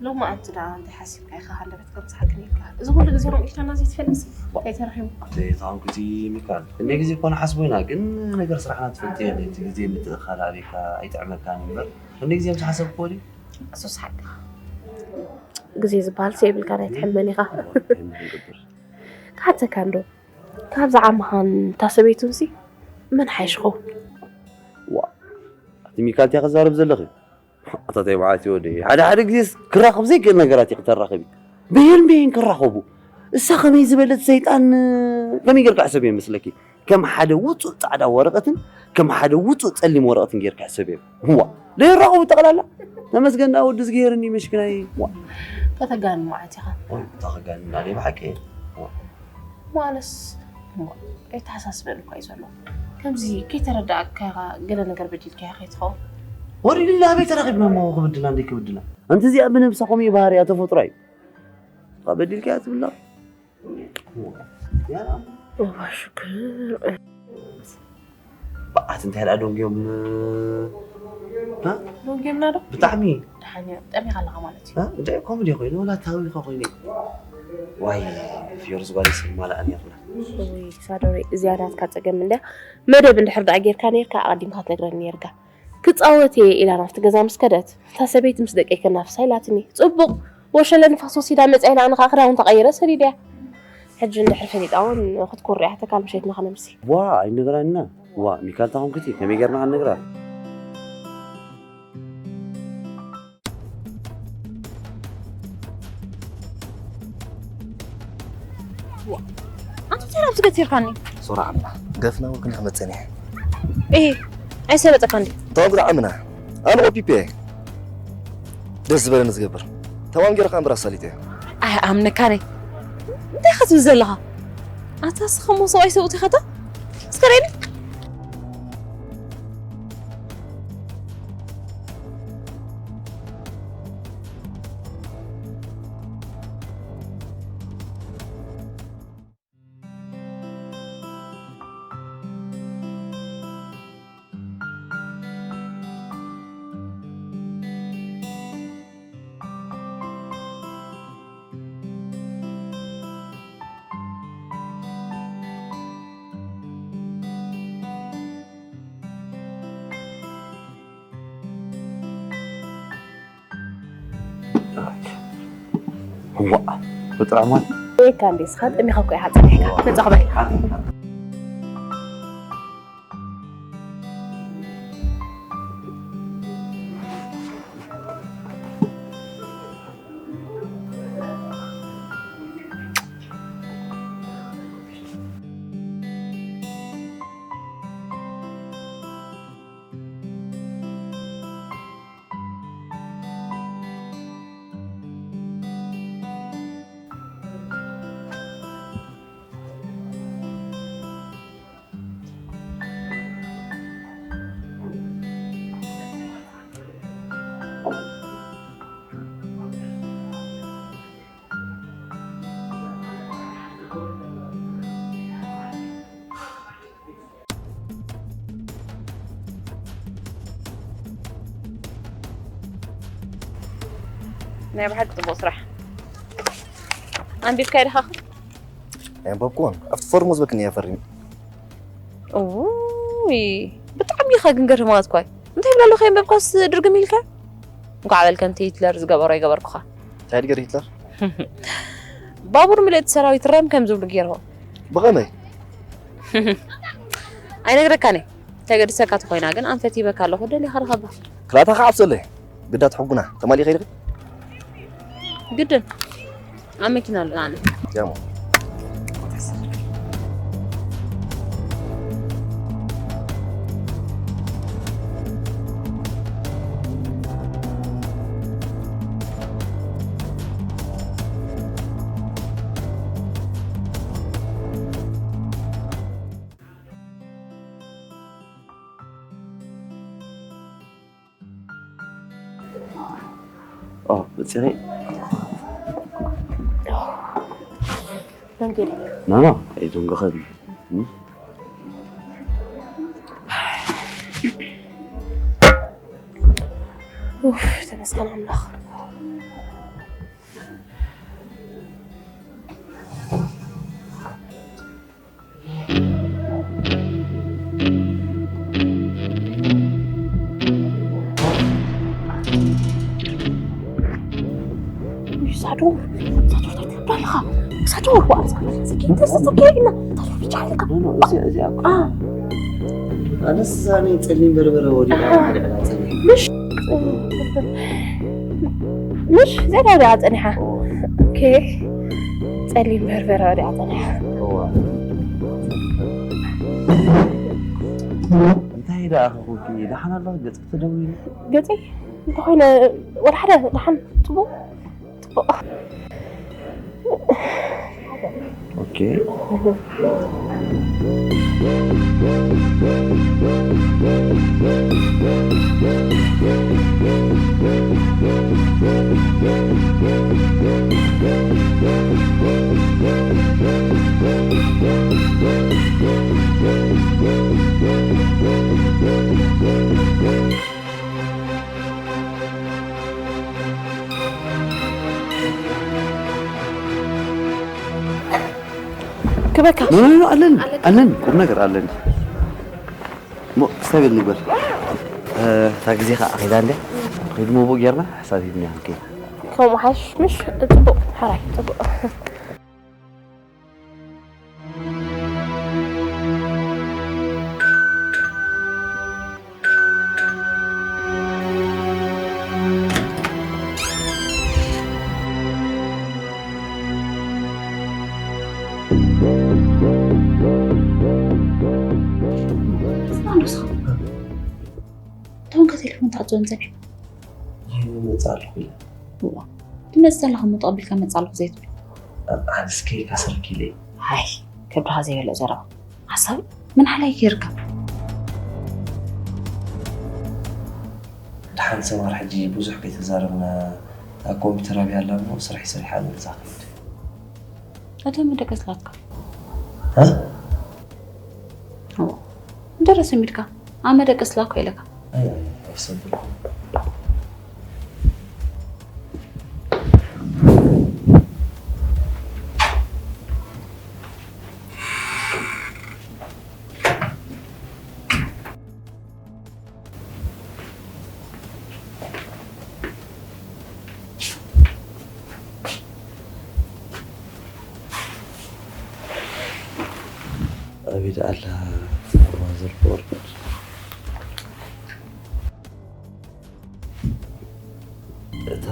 ሎማዓንቲ ደኣ እንታይ ሓሲብካ ኢኻ ሃንደበት ከምጽሓክን ኢልካ? እዚ ኩሉ ግዜ ከምኡ ኢልካና ዘይትፈልጥሲ? እንታይ ተረኺቡ? ዘይትኾንኩ እቲ ሚካል። ክንደይ ግዜ እኮ ንሓስቦ ኢና፣ ግን ነገር ስራሕና ትፈልጥዮ እንዴ፣ እቲ ግዜ ምትእኻል ኣበይካ ኣይጥዕመካን እምበር፣ ክንደይ ግዜ ምስ ሓሰብክዎ ድዩ? እሱስ ሓቅኻ። ግዜ ዝበሃል ሰ የብልካን ኣይትሕመን ኢኻ። እንታይ ክንገብር? ክሓተካ እንዶ፣ ካብዛ ዓመኻን እታ ሰበይቱንሲ መን ሓይሽ ኸውን? ዋ፣ ኣቲ ሚካል እንታይ ክዛረብ ዘለኺ? ኣታ እንታይ መዓት እዩ ወደይ? ሓደ ሓደ ግዜስ ክራኸብ ዘይክእል ነገራት እዩ ክተራኸቢ። በየን በየን ክራኸቡ? እሳ ከመይ ዝበለት ሰይጣን፣ ከመይ ጌርካ ሕሰብ እየ መስለኪ? ከም ሓደ ውጹእ ጻዕዳ ወረቐትን ከም ሓደ ውጹእ ጸሊም ወረቐትን ጌርካ ሕሰብ እየ። ዋ፣ ዘይራኸቡ ጠቕላላ። ተመስገን ደኣ ወዲ ዝገየርኒ መሽክናይ። ዋ። ከተጋንን መዓት ኢኻ። ዋ፣ እታ ከጋንን ኣነ ብሓቂ እየ። ዋ። ዋለስ እሞ ኣይተሓሳስበን እኳ እዩ ዘሎ። ከምዚ ከይተረዳእካ ገለ ነገር በዲልካያ ከይትኸውን። ወሪድላ ኣበይ ተራኺብና እሞ ክብድላ እንዴ ክብድላ? ኣንቲ እዚኣ ብነብሳ ከምኡ እዩ ባህሪያ ተፈጥሮ እዩ። እኳ በዲልካያ ትብላ። ያላ። እዋ ሽክር። በዓት እንታይ ደኣ ደንጊዮም፣ እ? ዶንጌምና ዶ? ብጣዕሚ። ደሓን እያ፣ ጠሚኻ ኣለኻ ማለት እዩ። እ? እንታይ ኮሜዲ ኮይኑ፣ ወላ ታዊኻ ኮይኑ። ዋይ፣ ፊዮርዝ ጓል ይስማላ ኣን ያኽላ። ውይ ሳዶሪ፣ እዚኣ ናትካ ጸገም እንድያ። መደብ እንድሕር ደኣ ጌርካ ኔርካ፣ ኣቐዲምካ ትነግረኒ ኔርካ። ክጻወት እየ ኢላ ናብቲ ገዛ ምስ ከደት፣ እታ ሰበይቲ ምስ ደቀይ ከናፍሳ ኢላትኒ። ጽቡቕ፣ ወሸለ ንፋስ ወሲዳ መጺኣ ኢላ፣ ኣነ ኸኣ ክዳውንታ ቀይረ ሰዲደያ። ሕጂ እንድሕር ፈሊጣ እውን ክትኩርያ፣ ተካል ምሸትና ከነምሲ። ዋ፣ ኣይነግራንና። ዋ፣ ሚካል ታኹም ክቲ፣ ከመይ ጌርና ክንነግራ? ኣንቱ እንታይ ናብዚ ገቲርካኒ? ሶራ ዓምና፣ ገፍና እውን ክንክመጸን እየ። እሂ፣ ኣይሰለጠካ እንዲ? ተዋጉ ዓምና፣ ኣነ ኦፒፔ እየ። ደስ ዝበለኒ ዝገብር። ተማም ጌርካ እምበር ኣሳሊጠ እየ። ኣይ፣ ኣምነካኒ። እንታይ ክትብል ዘለኻ? ኣታ ስኻ ሞ ሰብኣይ ሰብኡት ኢኻ ዶ? እስከ ርእየኒ። ዋእ፣ ብጥዑማት። ወይካ እንዴ፣ ስኻ ጠሚኻ እኮ ኢኻ ጸኒሕካ። መጻኹ በል። ናይ ብሓቂ ጽቡቕ ስራሕ። ኣንቢብካዮ ዲኻ? ኣየንበብኩዎን። ኣብቲ ፎርም ዝበክኒ እያ ፈሪሙ። እውይ፣ ብጣዕሚ ኢኻ ግን ገርህማት ኳይ። እንታይ ይብላ ኣለኹ የንበብካስ ድርግም ኢልካ? እንኳዕ በል ከምቲ ሂትለር ዝገበሮ ይገበርኩኻ። እንታይ ድገር ሂትለር? ባቡር ምልእቲ ሰራዊት ረም ከም ዝብሉ ገይርዎ። ብኸመይ? ኣይነግረካን እየ። ተገድሰካ ተኾይና ግን ኣንፈት ሂበካ ኣለኹ፣ ደሊኻ ርኸባ። ክላታ ከዓብሰለይ። ግዳ ትሕጉና። ተማሊኸ ኢልኺ? ግድን። ኣብ መኪና ኣለና ኣነ። ያሞ። ኦ፣ ብጽሪ። ደንግል። ኖ፣ ኖ፣ ኣይደንግኽን። እም? ኡፍ፣ ተመስገን ኣምላኽ። What's going on? It's okay. This is okay. No, no, no, it's- it's- Ah. ኣነስ እዛ ናይ ጸሊም በርበረ ወዲቓ ኣሃ። ልዕላ ጸኒሐ። ምሽ ምሽ ዘዳ ወዲቓ ጸኒሓ። ኦ። ኦኬ። ጸሊም በርበረ ወዲቓ ጸኒሓ። እዋ። እንታይ ደኣ ኸኹኪ? ደሓን ኣለኺ? ገጽ ክትደውዪ? ገጸይ እንተኾይነ ወላ ሓደ ደሓን ጽቡቕ? ጽቡቕ። ኦኬ። ክበካ። ኖ፣ ኖ፣ ኖ፣ ኣለኒ፣ ኣለካ። ኣለኒ፣ ቁም ነገር ኣለኒ። እሞ፣ ክሳብ ንግበር። እ፣ እታ ግዜ ኸዓ ኸይዳ እንድያ። ኸይዱ ምቡእ ጌርና፣ ሓሳብ ሂብና ክንከይድ። ከምኡ ሓይሽ፣ ምሽ? ጽቡቕ፣ ሓራይ፣ ጽቡቕ። ስማዕ እንዶ ስኻ። እቶም ከ ቴሌፎን ትዓጽወን ጸኒሕካ? ይመጽእ ኣለኹ ኢለ። እዋ። ትመጽእ ዘለኻ እሞ ተቐቢልካ መጽእ ኣለኹ ዘይትብል? ኣንስኪ ኢልካ ስርክ ኢለ። ሃይ፣ ከብድኻ ዘይበልዕ ዘረባ። ሓሳብ ምን ሓላይ ጌርካ? ደሓን ሰማር፣ ሕጂ ብዙሕ ከይተዛረብና፣ ኣብ ኮምፒውተር ኣብያ ኣላ እሞ ስራሕ ይሰርሕ፣ ኣነ ገዛ ክኸይድ። እታ መደቀስ ላትካ። እ? ኦ፣ ደረሰ ሚድካ፣ ኣብ መደቀስ ላኮ ኢለካ። ኣይ፣ ኣይ፣ ኣይሰብር። ኣበይ ደኣ ኣላ ማዘር ቦርድ? እታ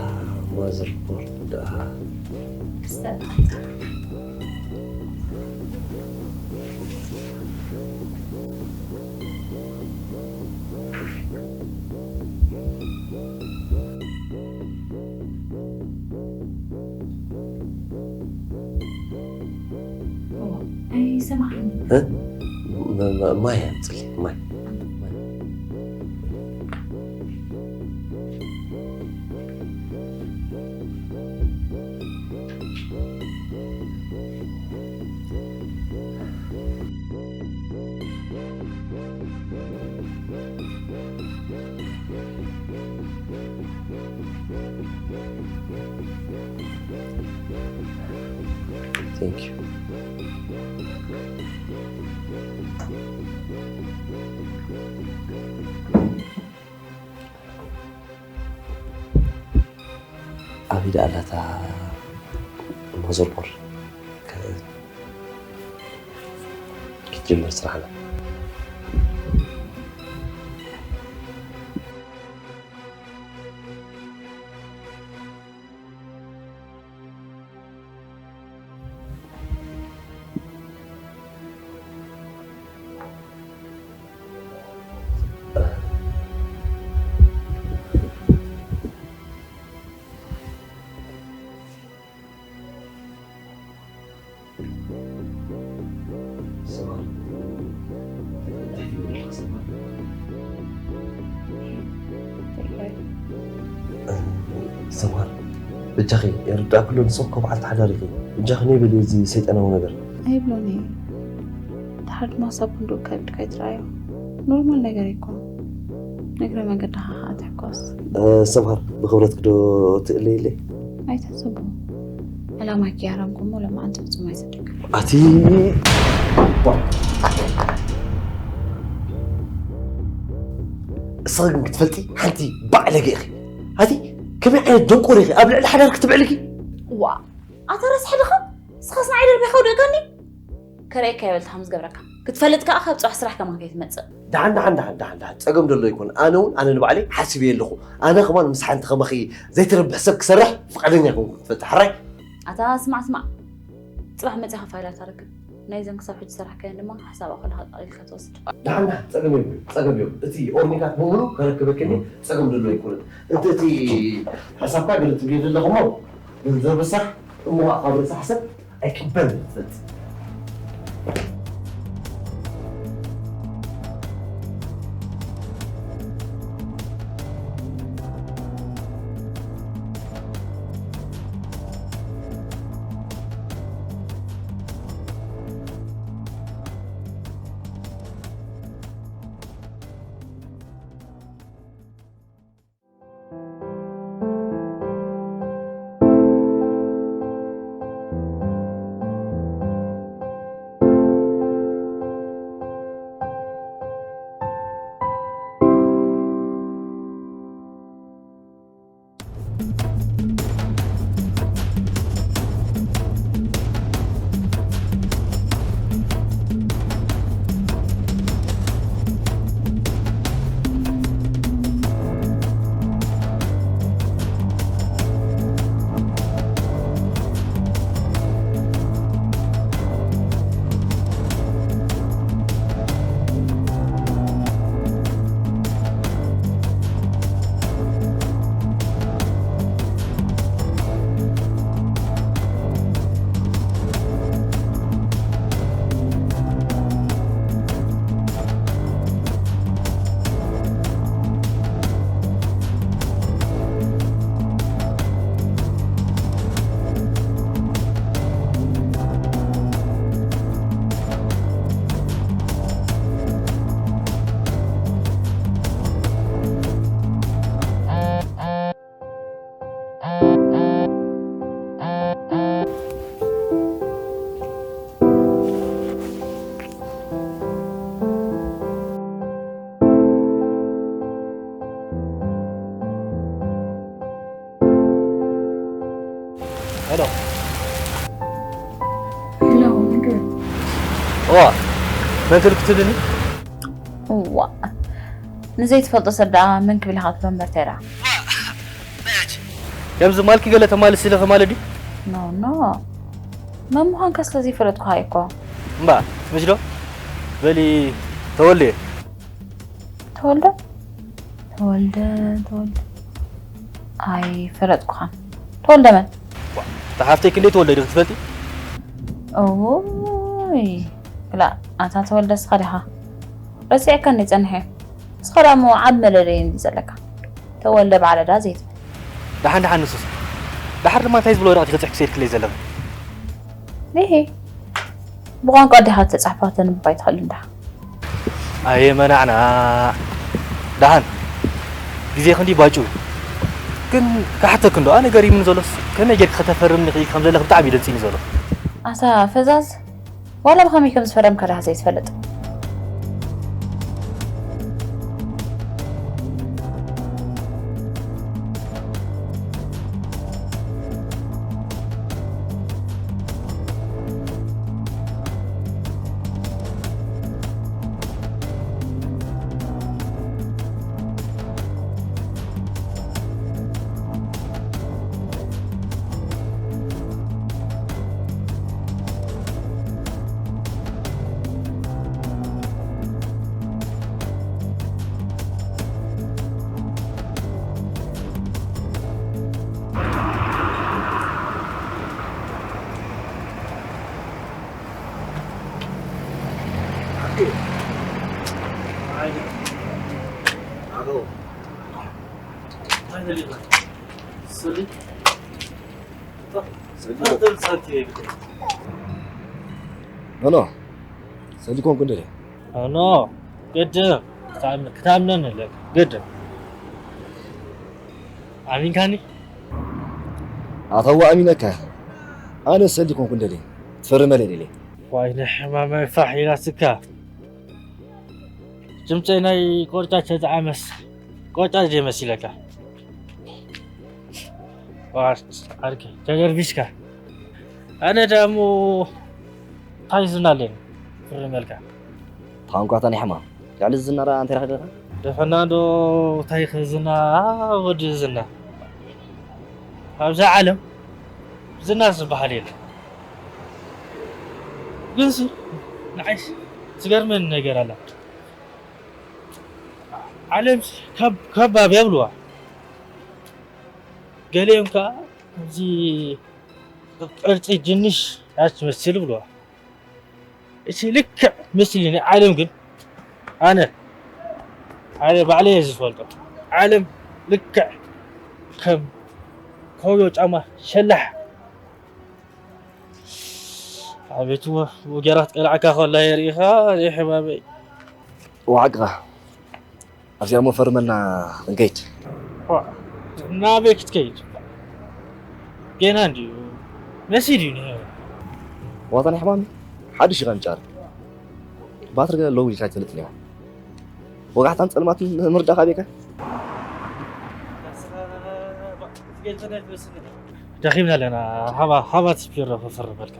ማዘር ቦርድ ደኣ ክስተት። ኣይሰማዕን። እ? ማ-፣ ማ-፣ ማይ ኣምጽልይ፣ ማይ። Thank you. ኣበይ ደኣ ኣላ እታ ማዘርቦርድ? ከ-፣ ክትጅምር ስራሕና። ሰምሃር፣ በጃኺ፣ ይርዳእኪ ኣሎ፣ ንስኺ እኮ በዓልቲ ሓዳር ኢኺ። በጃኺ ነይ በሊ እዚ ሰይጣናዊ ነገር። ኣይብሎን እየ። ድሓር ድማ ሳብ ክንድኡ ከቢድካ ኣይትርኣዮ። ኖርማል ነገር እኮ። ንእግረ መንገድኻ ኸዓ ትሕጎስ። እ፣ ሰምሃር፣ ብኽብረትኪ ዶ ትእለይለይ? ኣይተሕስቦ። ዕላማይ ከይሃረምኩ እሞ ሎማዓንቲ ፍጹም ኣይሰደክን። ኣቲ እስኺ ግን ክትፈልጢ ሓንቲ ባዕለገ ኢኺ። ኣቲ ከመይ ዓይነት ደንቆሮ ኢኺ ኣብ ልዕሊ ሓዳር ክትብዕልኪ? ዋ፣ ኣታ ረሳሕ ድኻ? ንስኻስ ንዓይ ዶ ከርእየካ ይበልቲ ከም ዝገብረካ ክትፈልጥ ከኣ ካብ ጽባሕ ስራሕ ከማን ከይትመጽእ። ደሓን ደሓን ደሓን ደሓን ደሓን ጸገም ደሎ ይኮን። ኣነ እውን ኣነ ንባዕለይ ሓሲበ ኣለኹ። ኣነ ከማን ምስ ሓንቲ ከማኺ ዘይትረብሕ ሰብ ክሰርሕ ፍቃደኛ ይኮንኩ ክትፈልጥ ሕራይ። ኣታ ስማዕ ስማዕ፣ ጽባሕ መጺኻ ፋይላት ኣረክብ። ናይዘን ክሳብ ሕጂ ዝሰራሕካየን ድማ ሓሳብ ኣኸልካ ጠቕሊልካ ትወስድ። ደሓን ደሓን ጸገም የብሉ ጸገም የብሉ። እቲ ኦርኒካት ብምሉ ከረክበክኒ ጸገም ደሎ ኣይኮነን። እንተ እቲ ሓሳብካ ገለ ትብሊ ዘለኹሞ ገንዘብ ረሳሕ እሞ ካብ ረሳሕ ሰብ ኣይቅበል ትፈልጥ። ሄሎ። ሄሎ፣ ምግብ። እዋ፣ መን ትብል ክትብልኒ? እዋ፣ ንዘይትፈልጦ ሰብ ደኣ መን ክብል ኢኻ ክትብሎ እምበር እንታይ ደኣ? ከምዚ ማልኪ ገለ ተማልስ ኢለኺ ማለት ድዩ? ኖ፣ ኖ። መን ምዃንካ ስለ ዘይፈለጥኩኻ እየ እኮ። እምባ፣ ምሽ ዶ? በሊ፣ ተወልደ እየ። ተወልደ? ተወልደ፣ ተወልደ። ኣይፈለጥኩኻን። ተወልደ መን? ዋ፣ እታ ሓፍተይ ክንደይ ተወልደ ዲኺ ትፈልጢ? እውይ፣ ግላ፣ ኣታ ተወልደ እስኻ ዲኻ? ረሲዐካ እንደ ጸኒሐ። ንስኻ ደኣ እሞ ዓቢ መለለዪ እንዲ ዘለካ። ተወልደ በዓል ዕዳ ዘይትብል። ደሓን ደሓን ንሱስ። ደሓር ድማ እንታይ ዝብሎ ወረቐት ኢኺ ጽሒፍኪ ሰይድክለይ ዘለኺ? እሂ። ብቋንቋ ኣዴኻ ተጻሕፋ ተንብባ ኣይትኽእልን ዲኻ? ኣየ መናዕና። ደሓን። ግዜ ክንዲ ባጭው። ግን ክሓተኪ እንዶ፣ ኣነ ገሪሙኒ ዘሎስ ከመይ ጌርኪ ከተፈርምኒ ክኢልኪ ከም ዘለኺ ብጣዕሚ እዩ ደንጺኒ ዘሎ። ኣታ ፈዛዝ፣ ዋላ ብኸመይ ከም ዝፈረምካ ደኣ ዘይትፈልጥ። ኖ፣ ኖ፣ ሰሊ ኮንኩ እንደ ኖ፣ ግድን ክታም-፣ ክታምነን ኣለካ። ግድን። ኣሚንካኒ? ኣታዋ ኣሚነካ። ኣነ ሰሊ ኮንኩ እንደ ትፈርመለይ ደለ። ዋይ፣ ንሕማመይ ፋሕ ኢላትካ። ድምፀይ ናይ ቆርጫ ተጣዕመስ፣ ቆርጫ ድየ መሲለካ? ዋስ፣ ዓርከይ፣ ተገርቢስካ። ኣነ ደሞ እንታይ ዝና ኣለኒ? ፍርም በልካ። ቋንቋ ታን ሕማም። ልዕሊ ዝና ደኣ እንታይ ረኺብካ? ደፈና ዶ እንታይ ከ ዝና? ወዲ ዝና። ኣብዛ ዓለም ዝና ዝበሃል የለን። ግንሲ ንዓይስ ዝገርመኒ ነገር ኣላ። ዓለም ካብ ከባብ የብልዋ። ገሊኦም ከኣ ከምዚ ቅርጺ ጅንሽ እያ ትመስል ይብልዋ። እቲ ልክዕ ምስሊ ናይ ዓለም ግን ኣነ ኣነ ባዕለይ እየ ዝፈልጦ። ዓለም ልክዕ ከም ኮዮ ጫማ ሸላሕ። ኣቤት እወ፣ ገይራ ክትቀልዓካ ከላ የርእኻ፣ ኣይ ሕማመይ። ዋዕቅኻ። ኣብዚኣ እሞ ፈርመልና ክንከይድ። ዋ፣ ናበይ ክትከይድ? ጌና እንድዩ መሲድ እዩ። ዋታ ናይ ሕማም ሓድሽ ኢኻ ምጫር። ባትሪ ገለ ሎው ኢልካ ኣይትፈልጥን ኢኻ። ወጋሕታን ጸልማትን ምርዳእ ካበይ ከ? ደኺምና ኣለና። ሃባ፣ ሃባ ትስፒሮ ክፍር በልካ።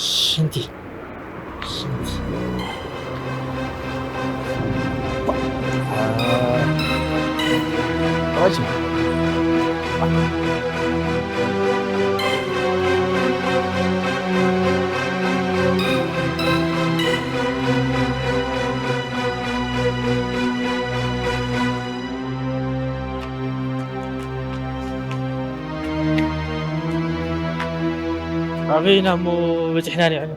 ሽንቲ። ሽንቲ። ኣበይ ኢና እሞ በጺሕና ኒዕና?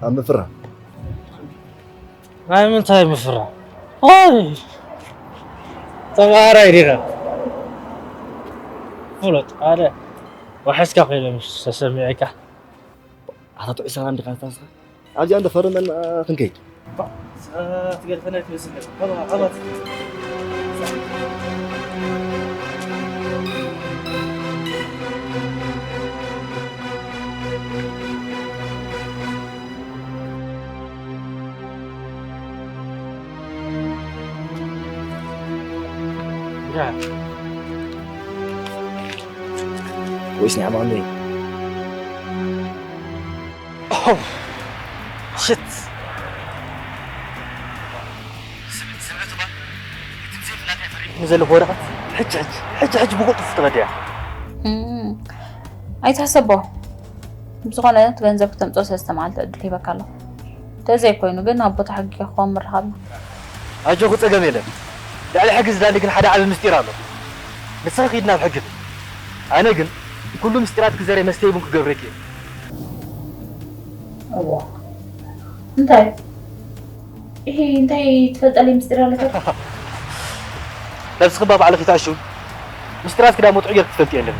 ኣብ ምፍራም። ናይ ምንታይ ምፍራም? ኣይ፣ ተምሃራይ ዲና? ፍሉጥ፣ ኣነ ዋሕስካ ኮይነ ምስ ተሰሚዐካ። ኣታ ጥዑይ ሰላም ዲኻ ንስኻ? ኣብዚኣ እንዶ ፈርመና ክንከይድ። ትገርፈና ትመስል። ሃባ፣ ሃባ። ወይስ ናይ ኣማኑኤል? ኦው፣ ሽት። ስምዕቲ ጓል፣ እቲ ብዘይፍላጥ እያ ፈሪሙ ዘለኹ ወረቐት ሕጂ ሕጂ፣ ሕጂ ሕጂ ብቕልጡፍ ክትረድያ። እም፣ ኣይትሕሰቦ። ብዝኾነ እቲ ገንዘብ ክተምጽኦ ሰለስተ መዓልቲ ዕድል ሂበካ ኣለኹ። እንተዘይኮይኑ ግን ኣብ ቦታ ሕጊ ክኸውን ምርኻብና። ኣጆኺ፣ ጸገም የለን። ልዕሊ ሕጊ ዝዳኒ ግን ሓደ ዓቢ ምስጢር ኣሎ። ንስኺ ኪድ ናብ ሕጊ። ኣነ ግን ኩሉ ምስጢራት ክዘረይ መስተይ ቡን ክገብረኪ እየ። እዋ። እንታይ? እሂ፣ እንታይ ትፈልጠለይ ምስጢር ኣለካ? ነብስኺ እባ ባዕልኺ ተኣሹ። ምስጢራት ክዳ መጥዑ ጌርኪ ትፈልጢ የለን።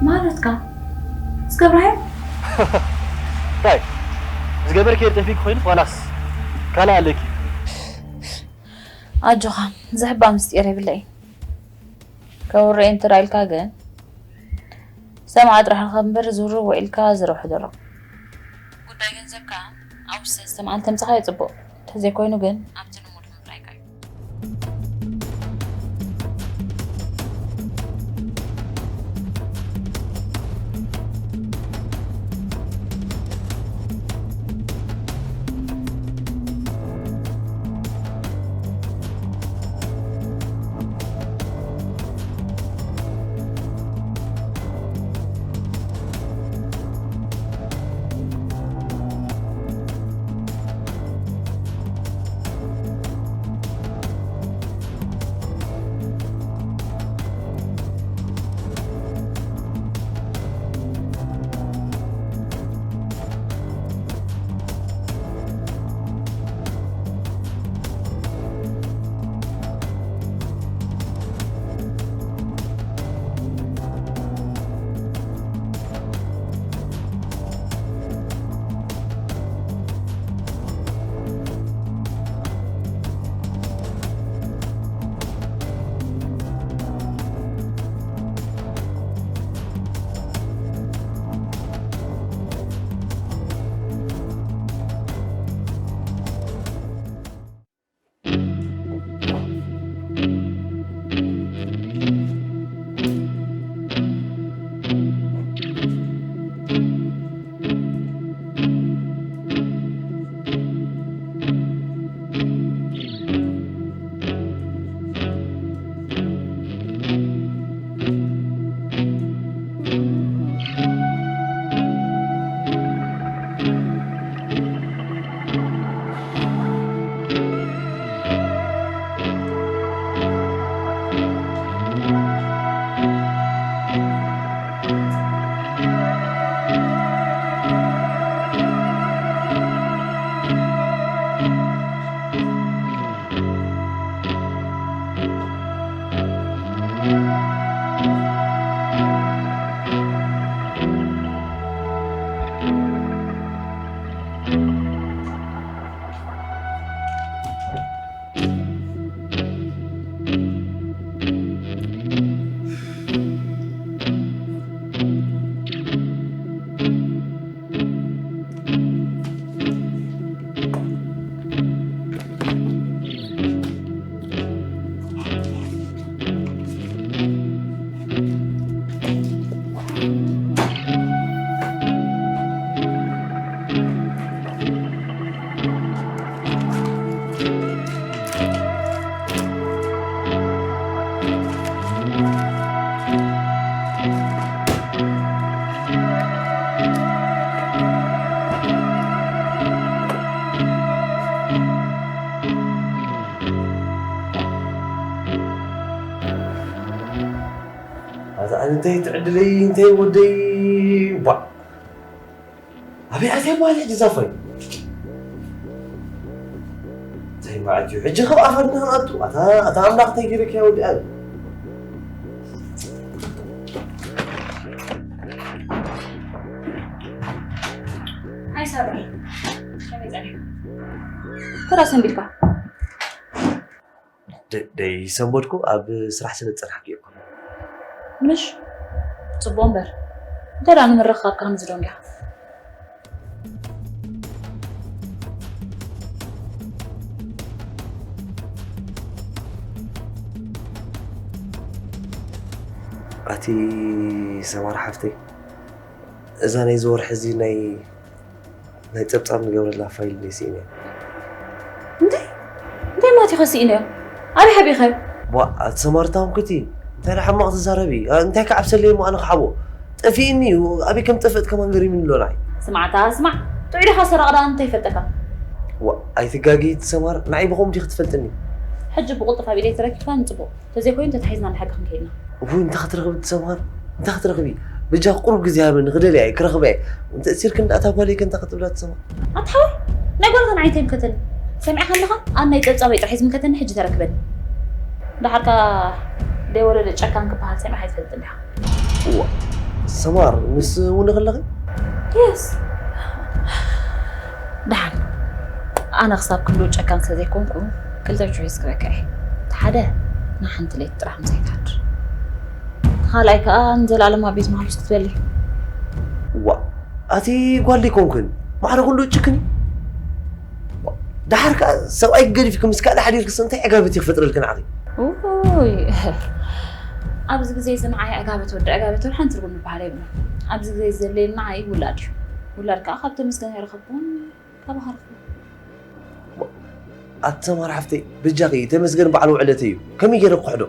ማለትካ? ዝገብራዮ? እንታይ? ዝገበርክዮ ጠፊእኪ ኮይኑ ዋላስ ካልእ ኣለኪ? ኣጆኻ፣ ዝሕባ ምስጢር የብለይ። ከውርየ እንተ ኢልካ ግን፣ ሰማዕ ጥራሕ ኢልካ እምበር ዝውር ውዒልካ ዝረውሒ ደሎ። ጉዳይ ገንዘብ ከኣ ኣብ ውሽጢ ሰለስተ መዓልቲ ተምጻኻዮ ጽቡቕ። እንተዘይኮይኑ ግን ኣብቲ ልሙድ ምብላይካ እዩ። እንታይ ትዕድለይ እንታይ ወደይ ባ ኣበይ ኣትያ በሃል ሕጂ ዛፋይ እንታይ መዓት እዩ ሕጂ ካብ ኣፈርና ኣቱ ኣታ ኣታ ኣምላኽ እንታይ ገይረካ ወዲ ኣለ ሃይ ሳሮን ከመይ ጸኒሑ ተራ ሰንቢድካ ደይ ሰንበድኩ ኣብ ስራሕ ስለ ዝጸናሕኪ እኮ ምሽ ጽቡቅ እምበር እንታይ ደኣ ንምርኻብ ከምዚ ዶ እንዲኻ ኣቲ ሰማር ሓፍተይ እዛ ናይ ዝወርሒ እዚ ናይ ናይ ጸብጻብ ንገብረላ ፋይል እኒአ ስኢነያ። እንታይ? እንታይ ማለት ኢኻ ስኢነዮ? ኣበይ ሓቢእኻዮ? ዋ ኣቲ ሰማር ታንኩቲ እንታይ ደኣ ሕማቕ ትዛረቢ? ኣ፣ እንታይ ከዓብሰለይ እሞ ኣነ ክሓቦ? ጠፊእኒ እዩ። ኣበይ ከም ዝጠፍአት ከማን ገሪሙኒ ኣሎ ንዓይ። ስማዕታ ስማዕ ጥዑይ ዲኻ ሰራቕ ደኣ እንታይ ይፈልጠካ? ዋ ኣይትጋገዪ እቲ ሰማር ንዓይ ብኸምኡ ዲኺ ትፈልጥኒ? ሕጂ ብቕልጡፍ ኣብ ኢደይ ተረኪብካኒ ጽቡቕ። ተዘይኮይኑ ተታሒዝና ንሕጊ ክንከይድ ኢና። እውይ እንታይ ክትረኽቢ ትሰምሃር እንታይ ክትረኽቢ በጃ ቁሩብ ግዜ ሃበኒ ክደልያ እየ ክረኽባ እየ እንተ እሲርክኒ ደኣ እታ ጓለይ ከ እንታይ ክትብላ ትሰምሃር ኣታ ሓወይ ናይ ጓልካ ንዓይ እንታይ ይምከተኒ ሰሚዕካ ኣለኻ ኣነ ናይ ጸብጻበይ ጥራሕ እዩ ዝምከተኒ ሕጂ ተረክበኒ ደሓርካ ደይወለደ ጨካን ክበሃል ሰሚዕካ ኣይትፈልጥን ዲኻ እዋ ሰማር ምስ ውነ ከለኺ yes ደሓን ኣነ ክሳብ ክንድኡ ጨካን ስለ ዘይኮንኩ ክልተ ችዊስ ክበካ እየ እቲ ሓደ ንሓንቲ ለይቲ ጥራሕ ምሳይ ትሓድር እቲ ካልኣይ ከዓ ንዘለኣለም ኣብ ቤት ማሕቡስ ክትበሊ ዋ ኣቲ ጓል ዲኮንክን ማዕረ ኩሉ ጭክን ደሓር ከዓ ሰብኣይ ገዲፍኪ ምስ ካልእ ሓዲርክስ እንታይ ዕጋበት እዩ ክፈጥረልክን ዓኺ ውይ ኣብዚ ግዜ እዚ ንዓይ ዕጋበት ወዲ ዕጋበት ወዲ ሓንቲ ትርጉም ዝበሃል የብሉን ኣብዚ ግዜ እዚ ዘድልየኒ ንዓይ ውላድ እዩ ውላድ ከዓ ካብ ተመስገን ኣይረኸብኩን ካባኻ ረኺበ ኣቲ ሰማር ሓፍተይ በጃኺ ተመስገን በዓል ውዕለተይ እዩ ከመይ ገይረ ክሕዶ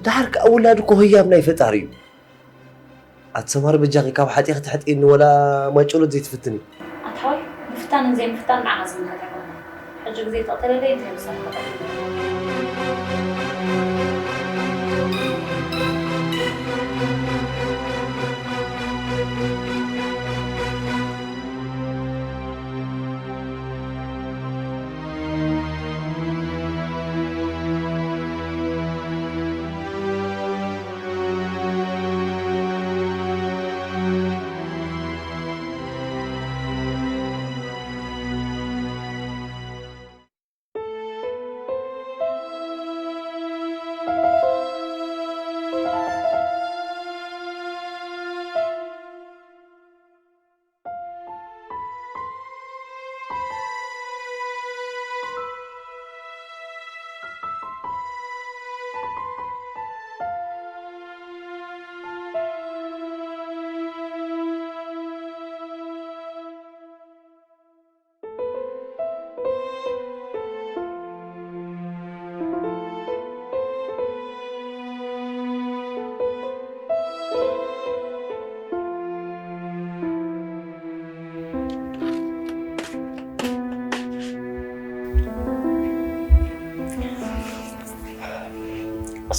ደሓር ከዓ ውላድ እኮ ህያብ ናይ ፈጣሪ እዩ ኣቲ ሰማር በጃኺ ካብ ሓጢእኺ ትሕጥእኒ ወላ ማይ ጨሎት ዘይትፍትኒ ኣቲ ሓወይ ምፍታንን ዘይምፍታን ንዓኻ ዝምልከት ኣይኮነን ሕጂ ግዜ ተቕተለለይ እንታይ ምሳኻ ተቐቢለ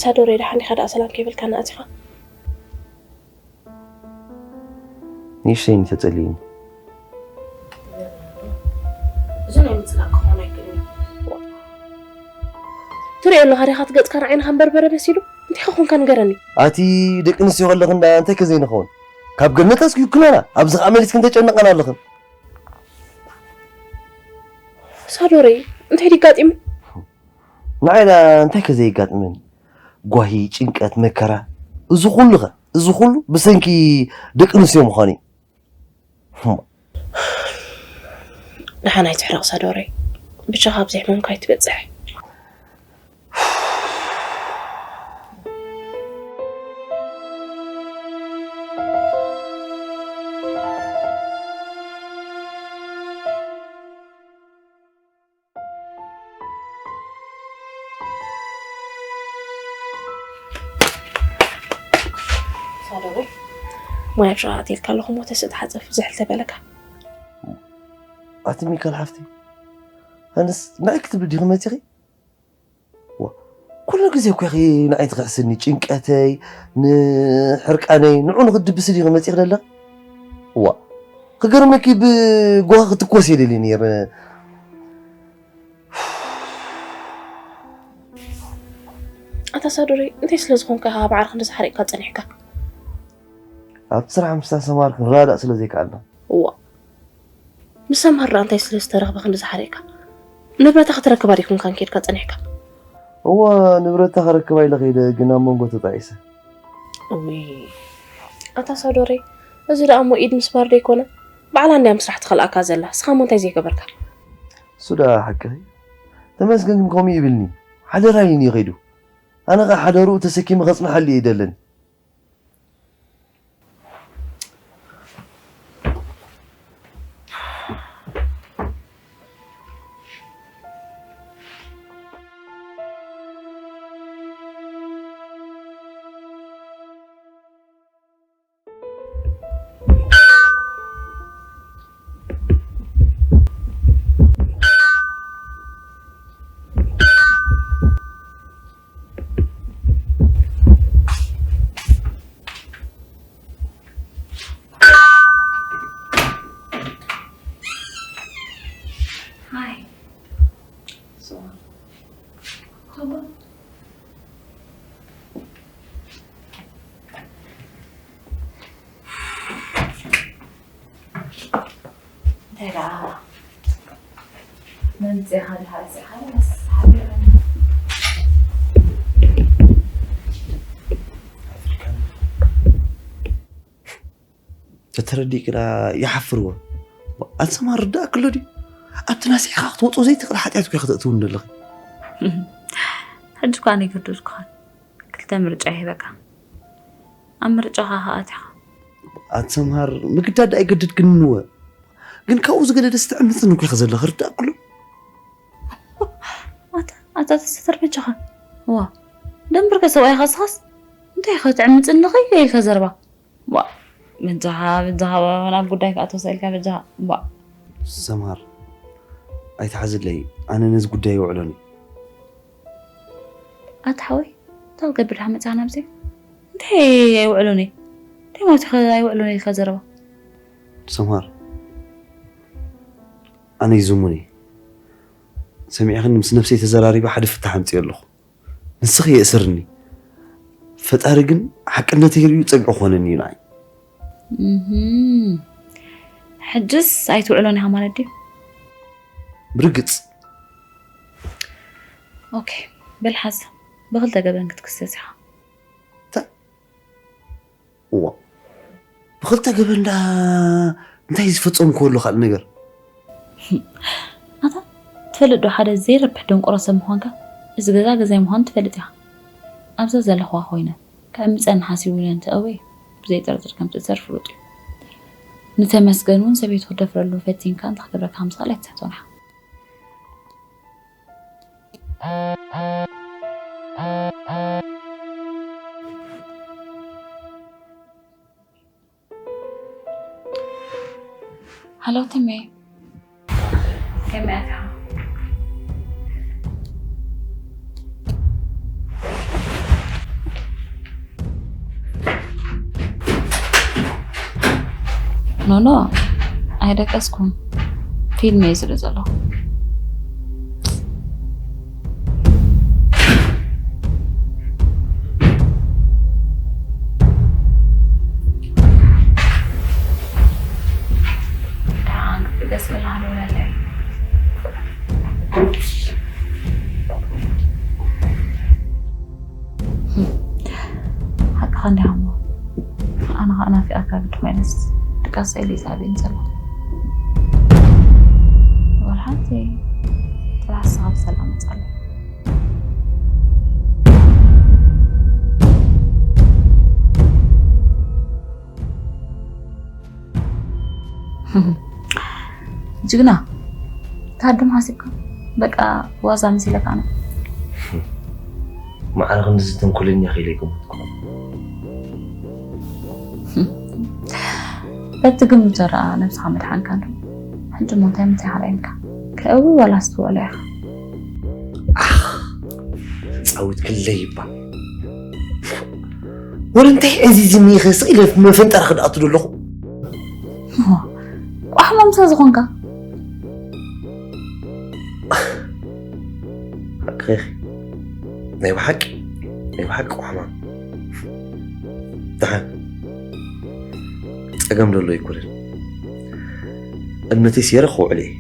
ሳዶረይ ደሓን ዲኻ ደኣ ሰላም ከይበልካና ኣቲኻ ንእሽተይ እንተጸልዩኒ እዚ ናይ ምጽላእ ክኸውን ኣይክእልን እዩ ትሪኦ ኣለኻ ዲኻ ትገጽካ ንዓይንኻ እምበር በረ መሲሉ እንታይ ኸኾንካ ንገረኒ ኣቲ ደቂ ኣንስትዮ ከለኽን ደኣ እንታይ ከዘይንኸውን ካብ ገነት ኣስኪኩናና ኣብዚ ኸዓ መሊስክን ተጨነቐና ኣለኽን ሳዶረይ እንታይ ዲጋጢሙ ንዓይ ደኣ እንታይ ከዘይጋጥመኒ ጓሂ፣ ጭንቀት፣ መከራ እዚ ኩሉ ኸ እዚ ኩሉ ብሰንኪ ደቂ ኣንስትዮ ምዃኑ እዩ። ደሓን ኣይትሕረቕ ሳዶረይ፣ ብቻ ካብዚ ሕማምካ ኣይትበጽሕ። ሳዶረይ፣ ማይ ኣብ ሸቓቕ ኣትየልካ ኣለኹ እሞ ተስእ ተሓጸብ ዝሕል ተበለካ። ኣቲ ሚካል ሓፍተይ፣ ኣነስ ንዓይ ክትብሊ ዲኺ መጺኺ? ዋ፣ ኩሉ ግዜ እኮ ኢኺ ንዓይ ትኽሕስኒ፣ ጭንቀተይ፣ ንሕርቃነይ፣ ንዑ ንኽድብስል ኢኺ መጺኺ ዘለኺ። እዋ፣ ክገርመኪ ብጓኺ ክትኮስ እየ ደልየ ነይረ። ኣታ ሳዶረይ፣ እንታይ ስለ ዝኾንካ ኢኻ ኣብ ዓርኺ እንደዛ ሓሪቕካ ጸኒሕካ? ኣብቲ ስራሕ ምስታ ሰማር ክንረዳእ ስለ ዘይከኣልና። እዋ፣ ምስ ሰማር ደኣ እንታይ ስለ ዝተረኽበ ክንዲ ዝሓረየካ? ንብረታ ክትረክባ ዲኹም ካን ኬድካ ጸኒሕካ? እወ፣ ንብረታ ክረክባ ኢለ ከይደ፣ ግን ኣብ መንጎ ተጣዒሰ። እውይ፣ ኣታ ሳዶረይ፣ እዚ ደኣ እሞ ኢድ ምስባር ዶ ኣይኮነ? ባዕላ እንድያ ምስራሕ ትኸልኣካ ዘላ፣ እስኻ እሞ እንታይ ዘይገበርካ? እሱ ደኣ ሓቅኺ። ተመስገን ግን ከምኡ ይብልኒ። ሓደራ ኢሉኒ ከይዱ። ኣነ ኸኣ ሓደርኡ ተሰኪመ ከጽንሓሉ እየ ደለኒ። Hi. So, how about እንታይ ደኣ መምጽኻ ድሓር ጽኻ ሓቢረን ተተረዲእክና ይሓፍርዎ ኣንሰማ ርዳእ ክሎ ድዩ ኣብቲ ናስሒኻ ክትወፅኦ ዘይትኽእል ሓጢኣት እኮ ከተእትውን ዘለኺ። ሕጂ እኳ ኣነ ይገደድኩኻን ክልተ ምርጫ ይህበካ። ኣብ ምርጫኻ ከኣቲኻ ኣንሰምሃር ምግዳድ ኣይገድድክንንወ ግን ካብኡ ዝገደደ ስትዕምፅን እኮ ኢኻ ዘለኺ ርዳእ ክሎ። ኣታ ኣታ ተሰተር በጃኻ ዋ ደንበርከ ሰብኣይኻ ስኻስ እንታይ ኢኻ ትዕምፅን ኣለኺ ኢልካ ዘረባ። ዋ በጃኻ በጃኻ ናብ ጉዳይ ከኣቶ ሰልካ በጃኻ ዋ ሰማር ኣይትሓዝለይ ኣነ ነዚ ጉዳይ ይውዕሎኒ። ኣታ ሓወይ እንታይ ክገብር ድሓ መፅኻ ናብዚ እንታይ ኣይውዕሎኒ እንታይ ማለት ኢኻ ኣይውዕሎኒ ኢልካ ዘረባ ሰማር ኣነ ይዝሙኒ ሰሚዕኽኒ ምስ ነብሰይ ተዘራሪበ ሓደ ፍታሕ ኣምፅኦ ኣለኹ ንስኺ የእስርኒ ፈጣሪ ግን ሓቅነተይ ርእዩ ፀግዒ ክኾነኒ እዩ ንዓይ እህም። ሕጅስ ኣይትውዕሎን ኢኻ ማለት ድዩ? ብርግፅ። ኦኬ፣ በል ሓዝ። ብኽልተ ገበን ክትክሰስ ኢኻ። እንታይ? እዋ። ብኽልተ ገበን ዳ እንታይ ዝፈፀምክዎ ኣሎ ካልእ ነገር? ኣታ ትፈልጥ ዶ ሓደ ዘይረብሕ ደንቆሮ ሰብ ምዃንካ? እዚ ገዛ ገዛይ ምዃኑ ትፈልጥ ኢኻ። ኣብዛ ዘለኽዋ ኮይነ ክዕምፀኒ ሓሲቡ ኢለ እንተእወ ብዘይጥርጥር ከም ትእሰር ፍሉጥ እዩ። ንተመስገን እውን ሰበይቱ ክደፍረሉ ፈቲንካ እንተክገብረካ ምሳል ኣይትስሕቶን ኢኻ። ሃሎ ተሜ። ከመይ ኣትኻ? ኖኖ ኣይደቀስኩን ፊልም እየ ዝርኢ ዘለኹ። ሓቅኻ እንዲኻ እሞ ኣነ ከዓ ናፊቐካ ግዲ ኮይነስ ድቃስ ኢሉ ይፃብእን ዘሎ ወላ ሓንቲ ጥራሕ ንስኻ ብሰላም ምፃለይ። ጅግና ታድም ሓሲብካ በቃ ዋዛ መሲለካ ነው። ማዕረ ክንድዚ ተንኮለኛ ኸይለ ይገመትኩ። በቲ ግምት ዘረኣ ነብስኻ ምድሓንካ ዶ ሕጂ እሞ እንታይ ምንታይ ሓርዒምካ ከእዊ ዋላ ኣስትውዕሎ ኢኻ። ኣኽ፣ ዓዊትክለይ ይባ። ወረ እንታይ ዕዚዝኒ ኢኸ ስቕ ኢለ መፈንጠራ ክድኣቱ ዘለኹ? ቋሕሞም ስለ ዝኾንካ። ሓቅኺ። ናይ ብሓቂ ናይ ብሓቂ ቋሕማም። ደሓን ጸገም ደሎ ኣይኮነን። እምነተይ ሴረ ክውዕል እየ።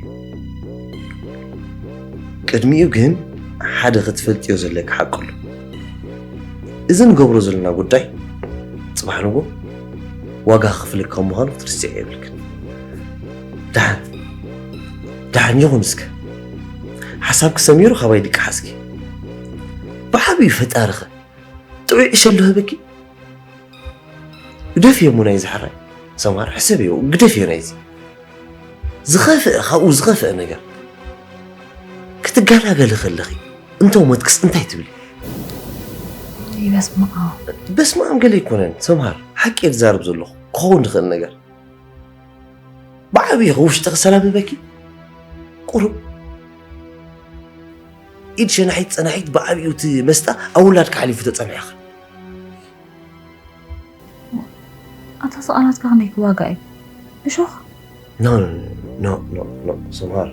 ቅድሚኡ ግን ሓደ ክትፈልጥዮ ዘለኪ ሓቂ ኣሎ። እዚ ንገብሮ ዘለና ጉዳይ ጽባሕ ንጎ ዋጋ ክፍልካ ምዃኑ ክትርስዕ የብልክን። ደሓን ደሓን ይኹን እስከ ሓሳብኪ ሰሚሩ ካባይ ድቂ ሓዝኪ ብዓብዩ ፈጣርኸ ጥዑይ ዕሸሉ ህበኪ። ግደፍዮ እሞ ናይዚ ሕራይ ሰምሃር ሕሰብዮ ግደፍዮ ናይዚ ዝኸፍአ ካብኡ ዝኸፍአ ነገር ክትገላገሊ ከለኺ እንተ ሞትክስ እንታይ ትብሊ? ይበስማ በስማም ገለ ኣይኮነን ሰምሃር ሓቂ እየ ዝዛረብ ዘለኹ ክኸውን ዝኽእል ነገር ብዓብዪ ውሽጥኺ ሰላም ይበኪ ቁሩብ ኢድ ሸናሒት ጸናሒት ብዓብዩ እቲ መስጣ ኣብ ውላድካ ሓሊፉ ተጸንሐኻ ኣታ ሰቓላትካ ከመይ ክዋጋ እዩ? እሾኽ ኖ ኖ ኖ ኖ ኖ ሰምሃር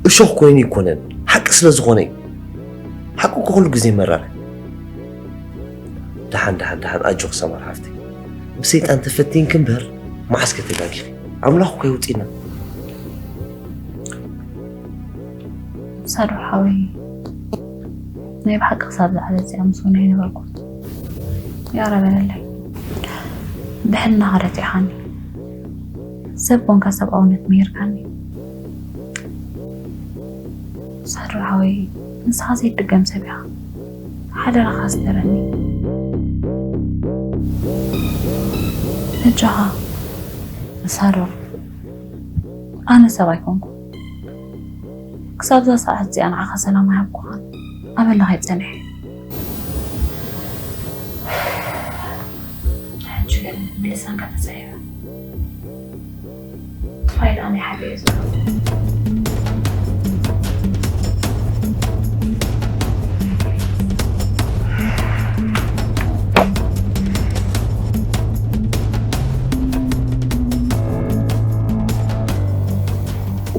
እሾኽ ኮይኑ ይኮነን ሓቂ ስለ ዝኾነ እዩ ሓቂ እኮ ኩሉ ግዜ መራር ደሓን ደሓን ደሓን ኣጆኽ ሰምሃር ሓፍተይ ብሰይጣን ተፈቲንኪ እምበር መዓስ ከተጋጊኺ ኣምላኽ እኮ የውፅእና ሳዶ ሓወይ ናይ ብሓቂ ክሳብ ዝዓለ እዚኣ ምስ ወነ ኣይነበርኩን ይቕረ በለለይ ብሕልና ከረቲዕኻኒ ሰብ ኮንካ ሰብኣውነት ምሂርካኒ ሳዶ ሓወይ ንስኻ ዘይትድገም ሰብ ኢኻ ሓደራኻ ስደረኒ በጃኻ ሳዶ ኣነ ሰብ ኣይኮንኩ ክሳብዛ ሰዓት እዚኣ ንዓኻ ሰላም ኣይሃብኩኻን ኣበላ ከይጸንሐ ሕጂ ግን ብልሳንካ ተጸሪበ ጥፋይ ደኣ ናይ ሓደ እየ ዝብሎ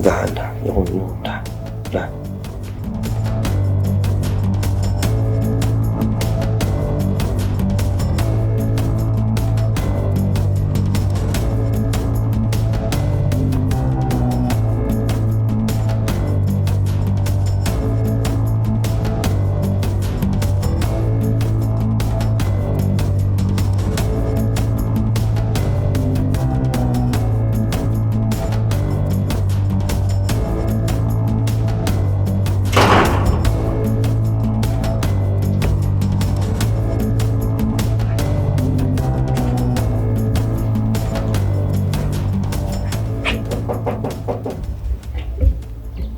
ደሓን ደሓን ይኹን ይኹን ደሓን ደሓን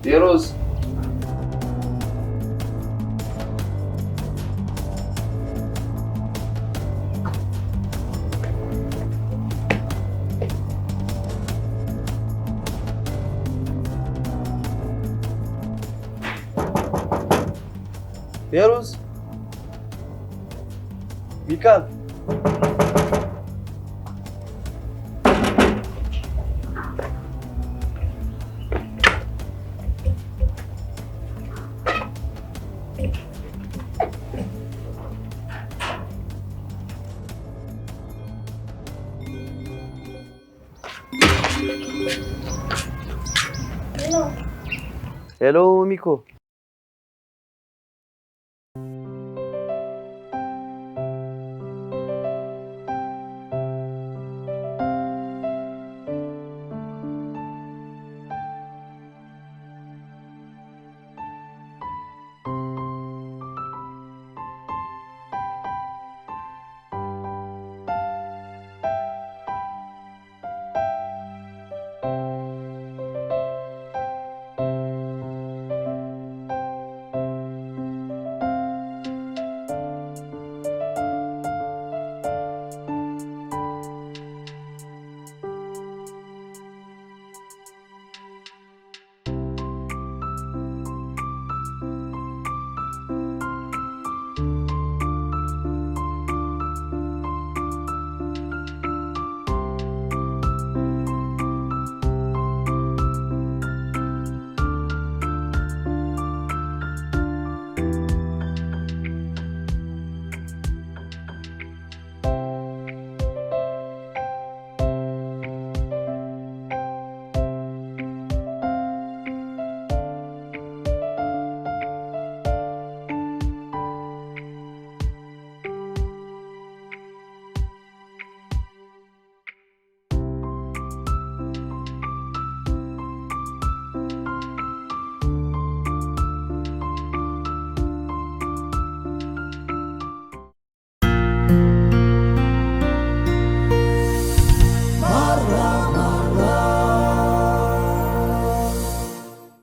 ፌሩዝ ፌሩዝ ሚካል ሄሎ ሚኮ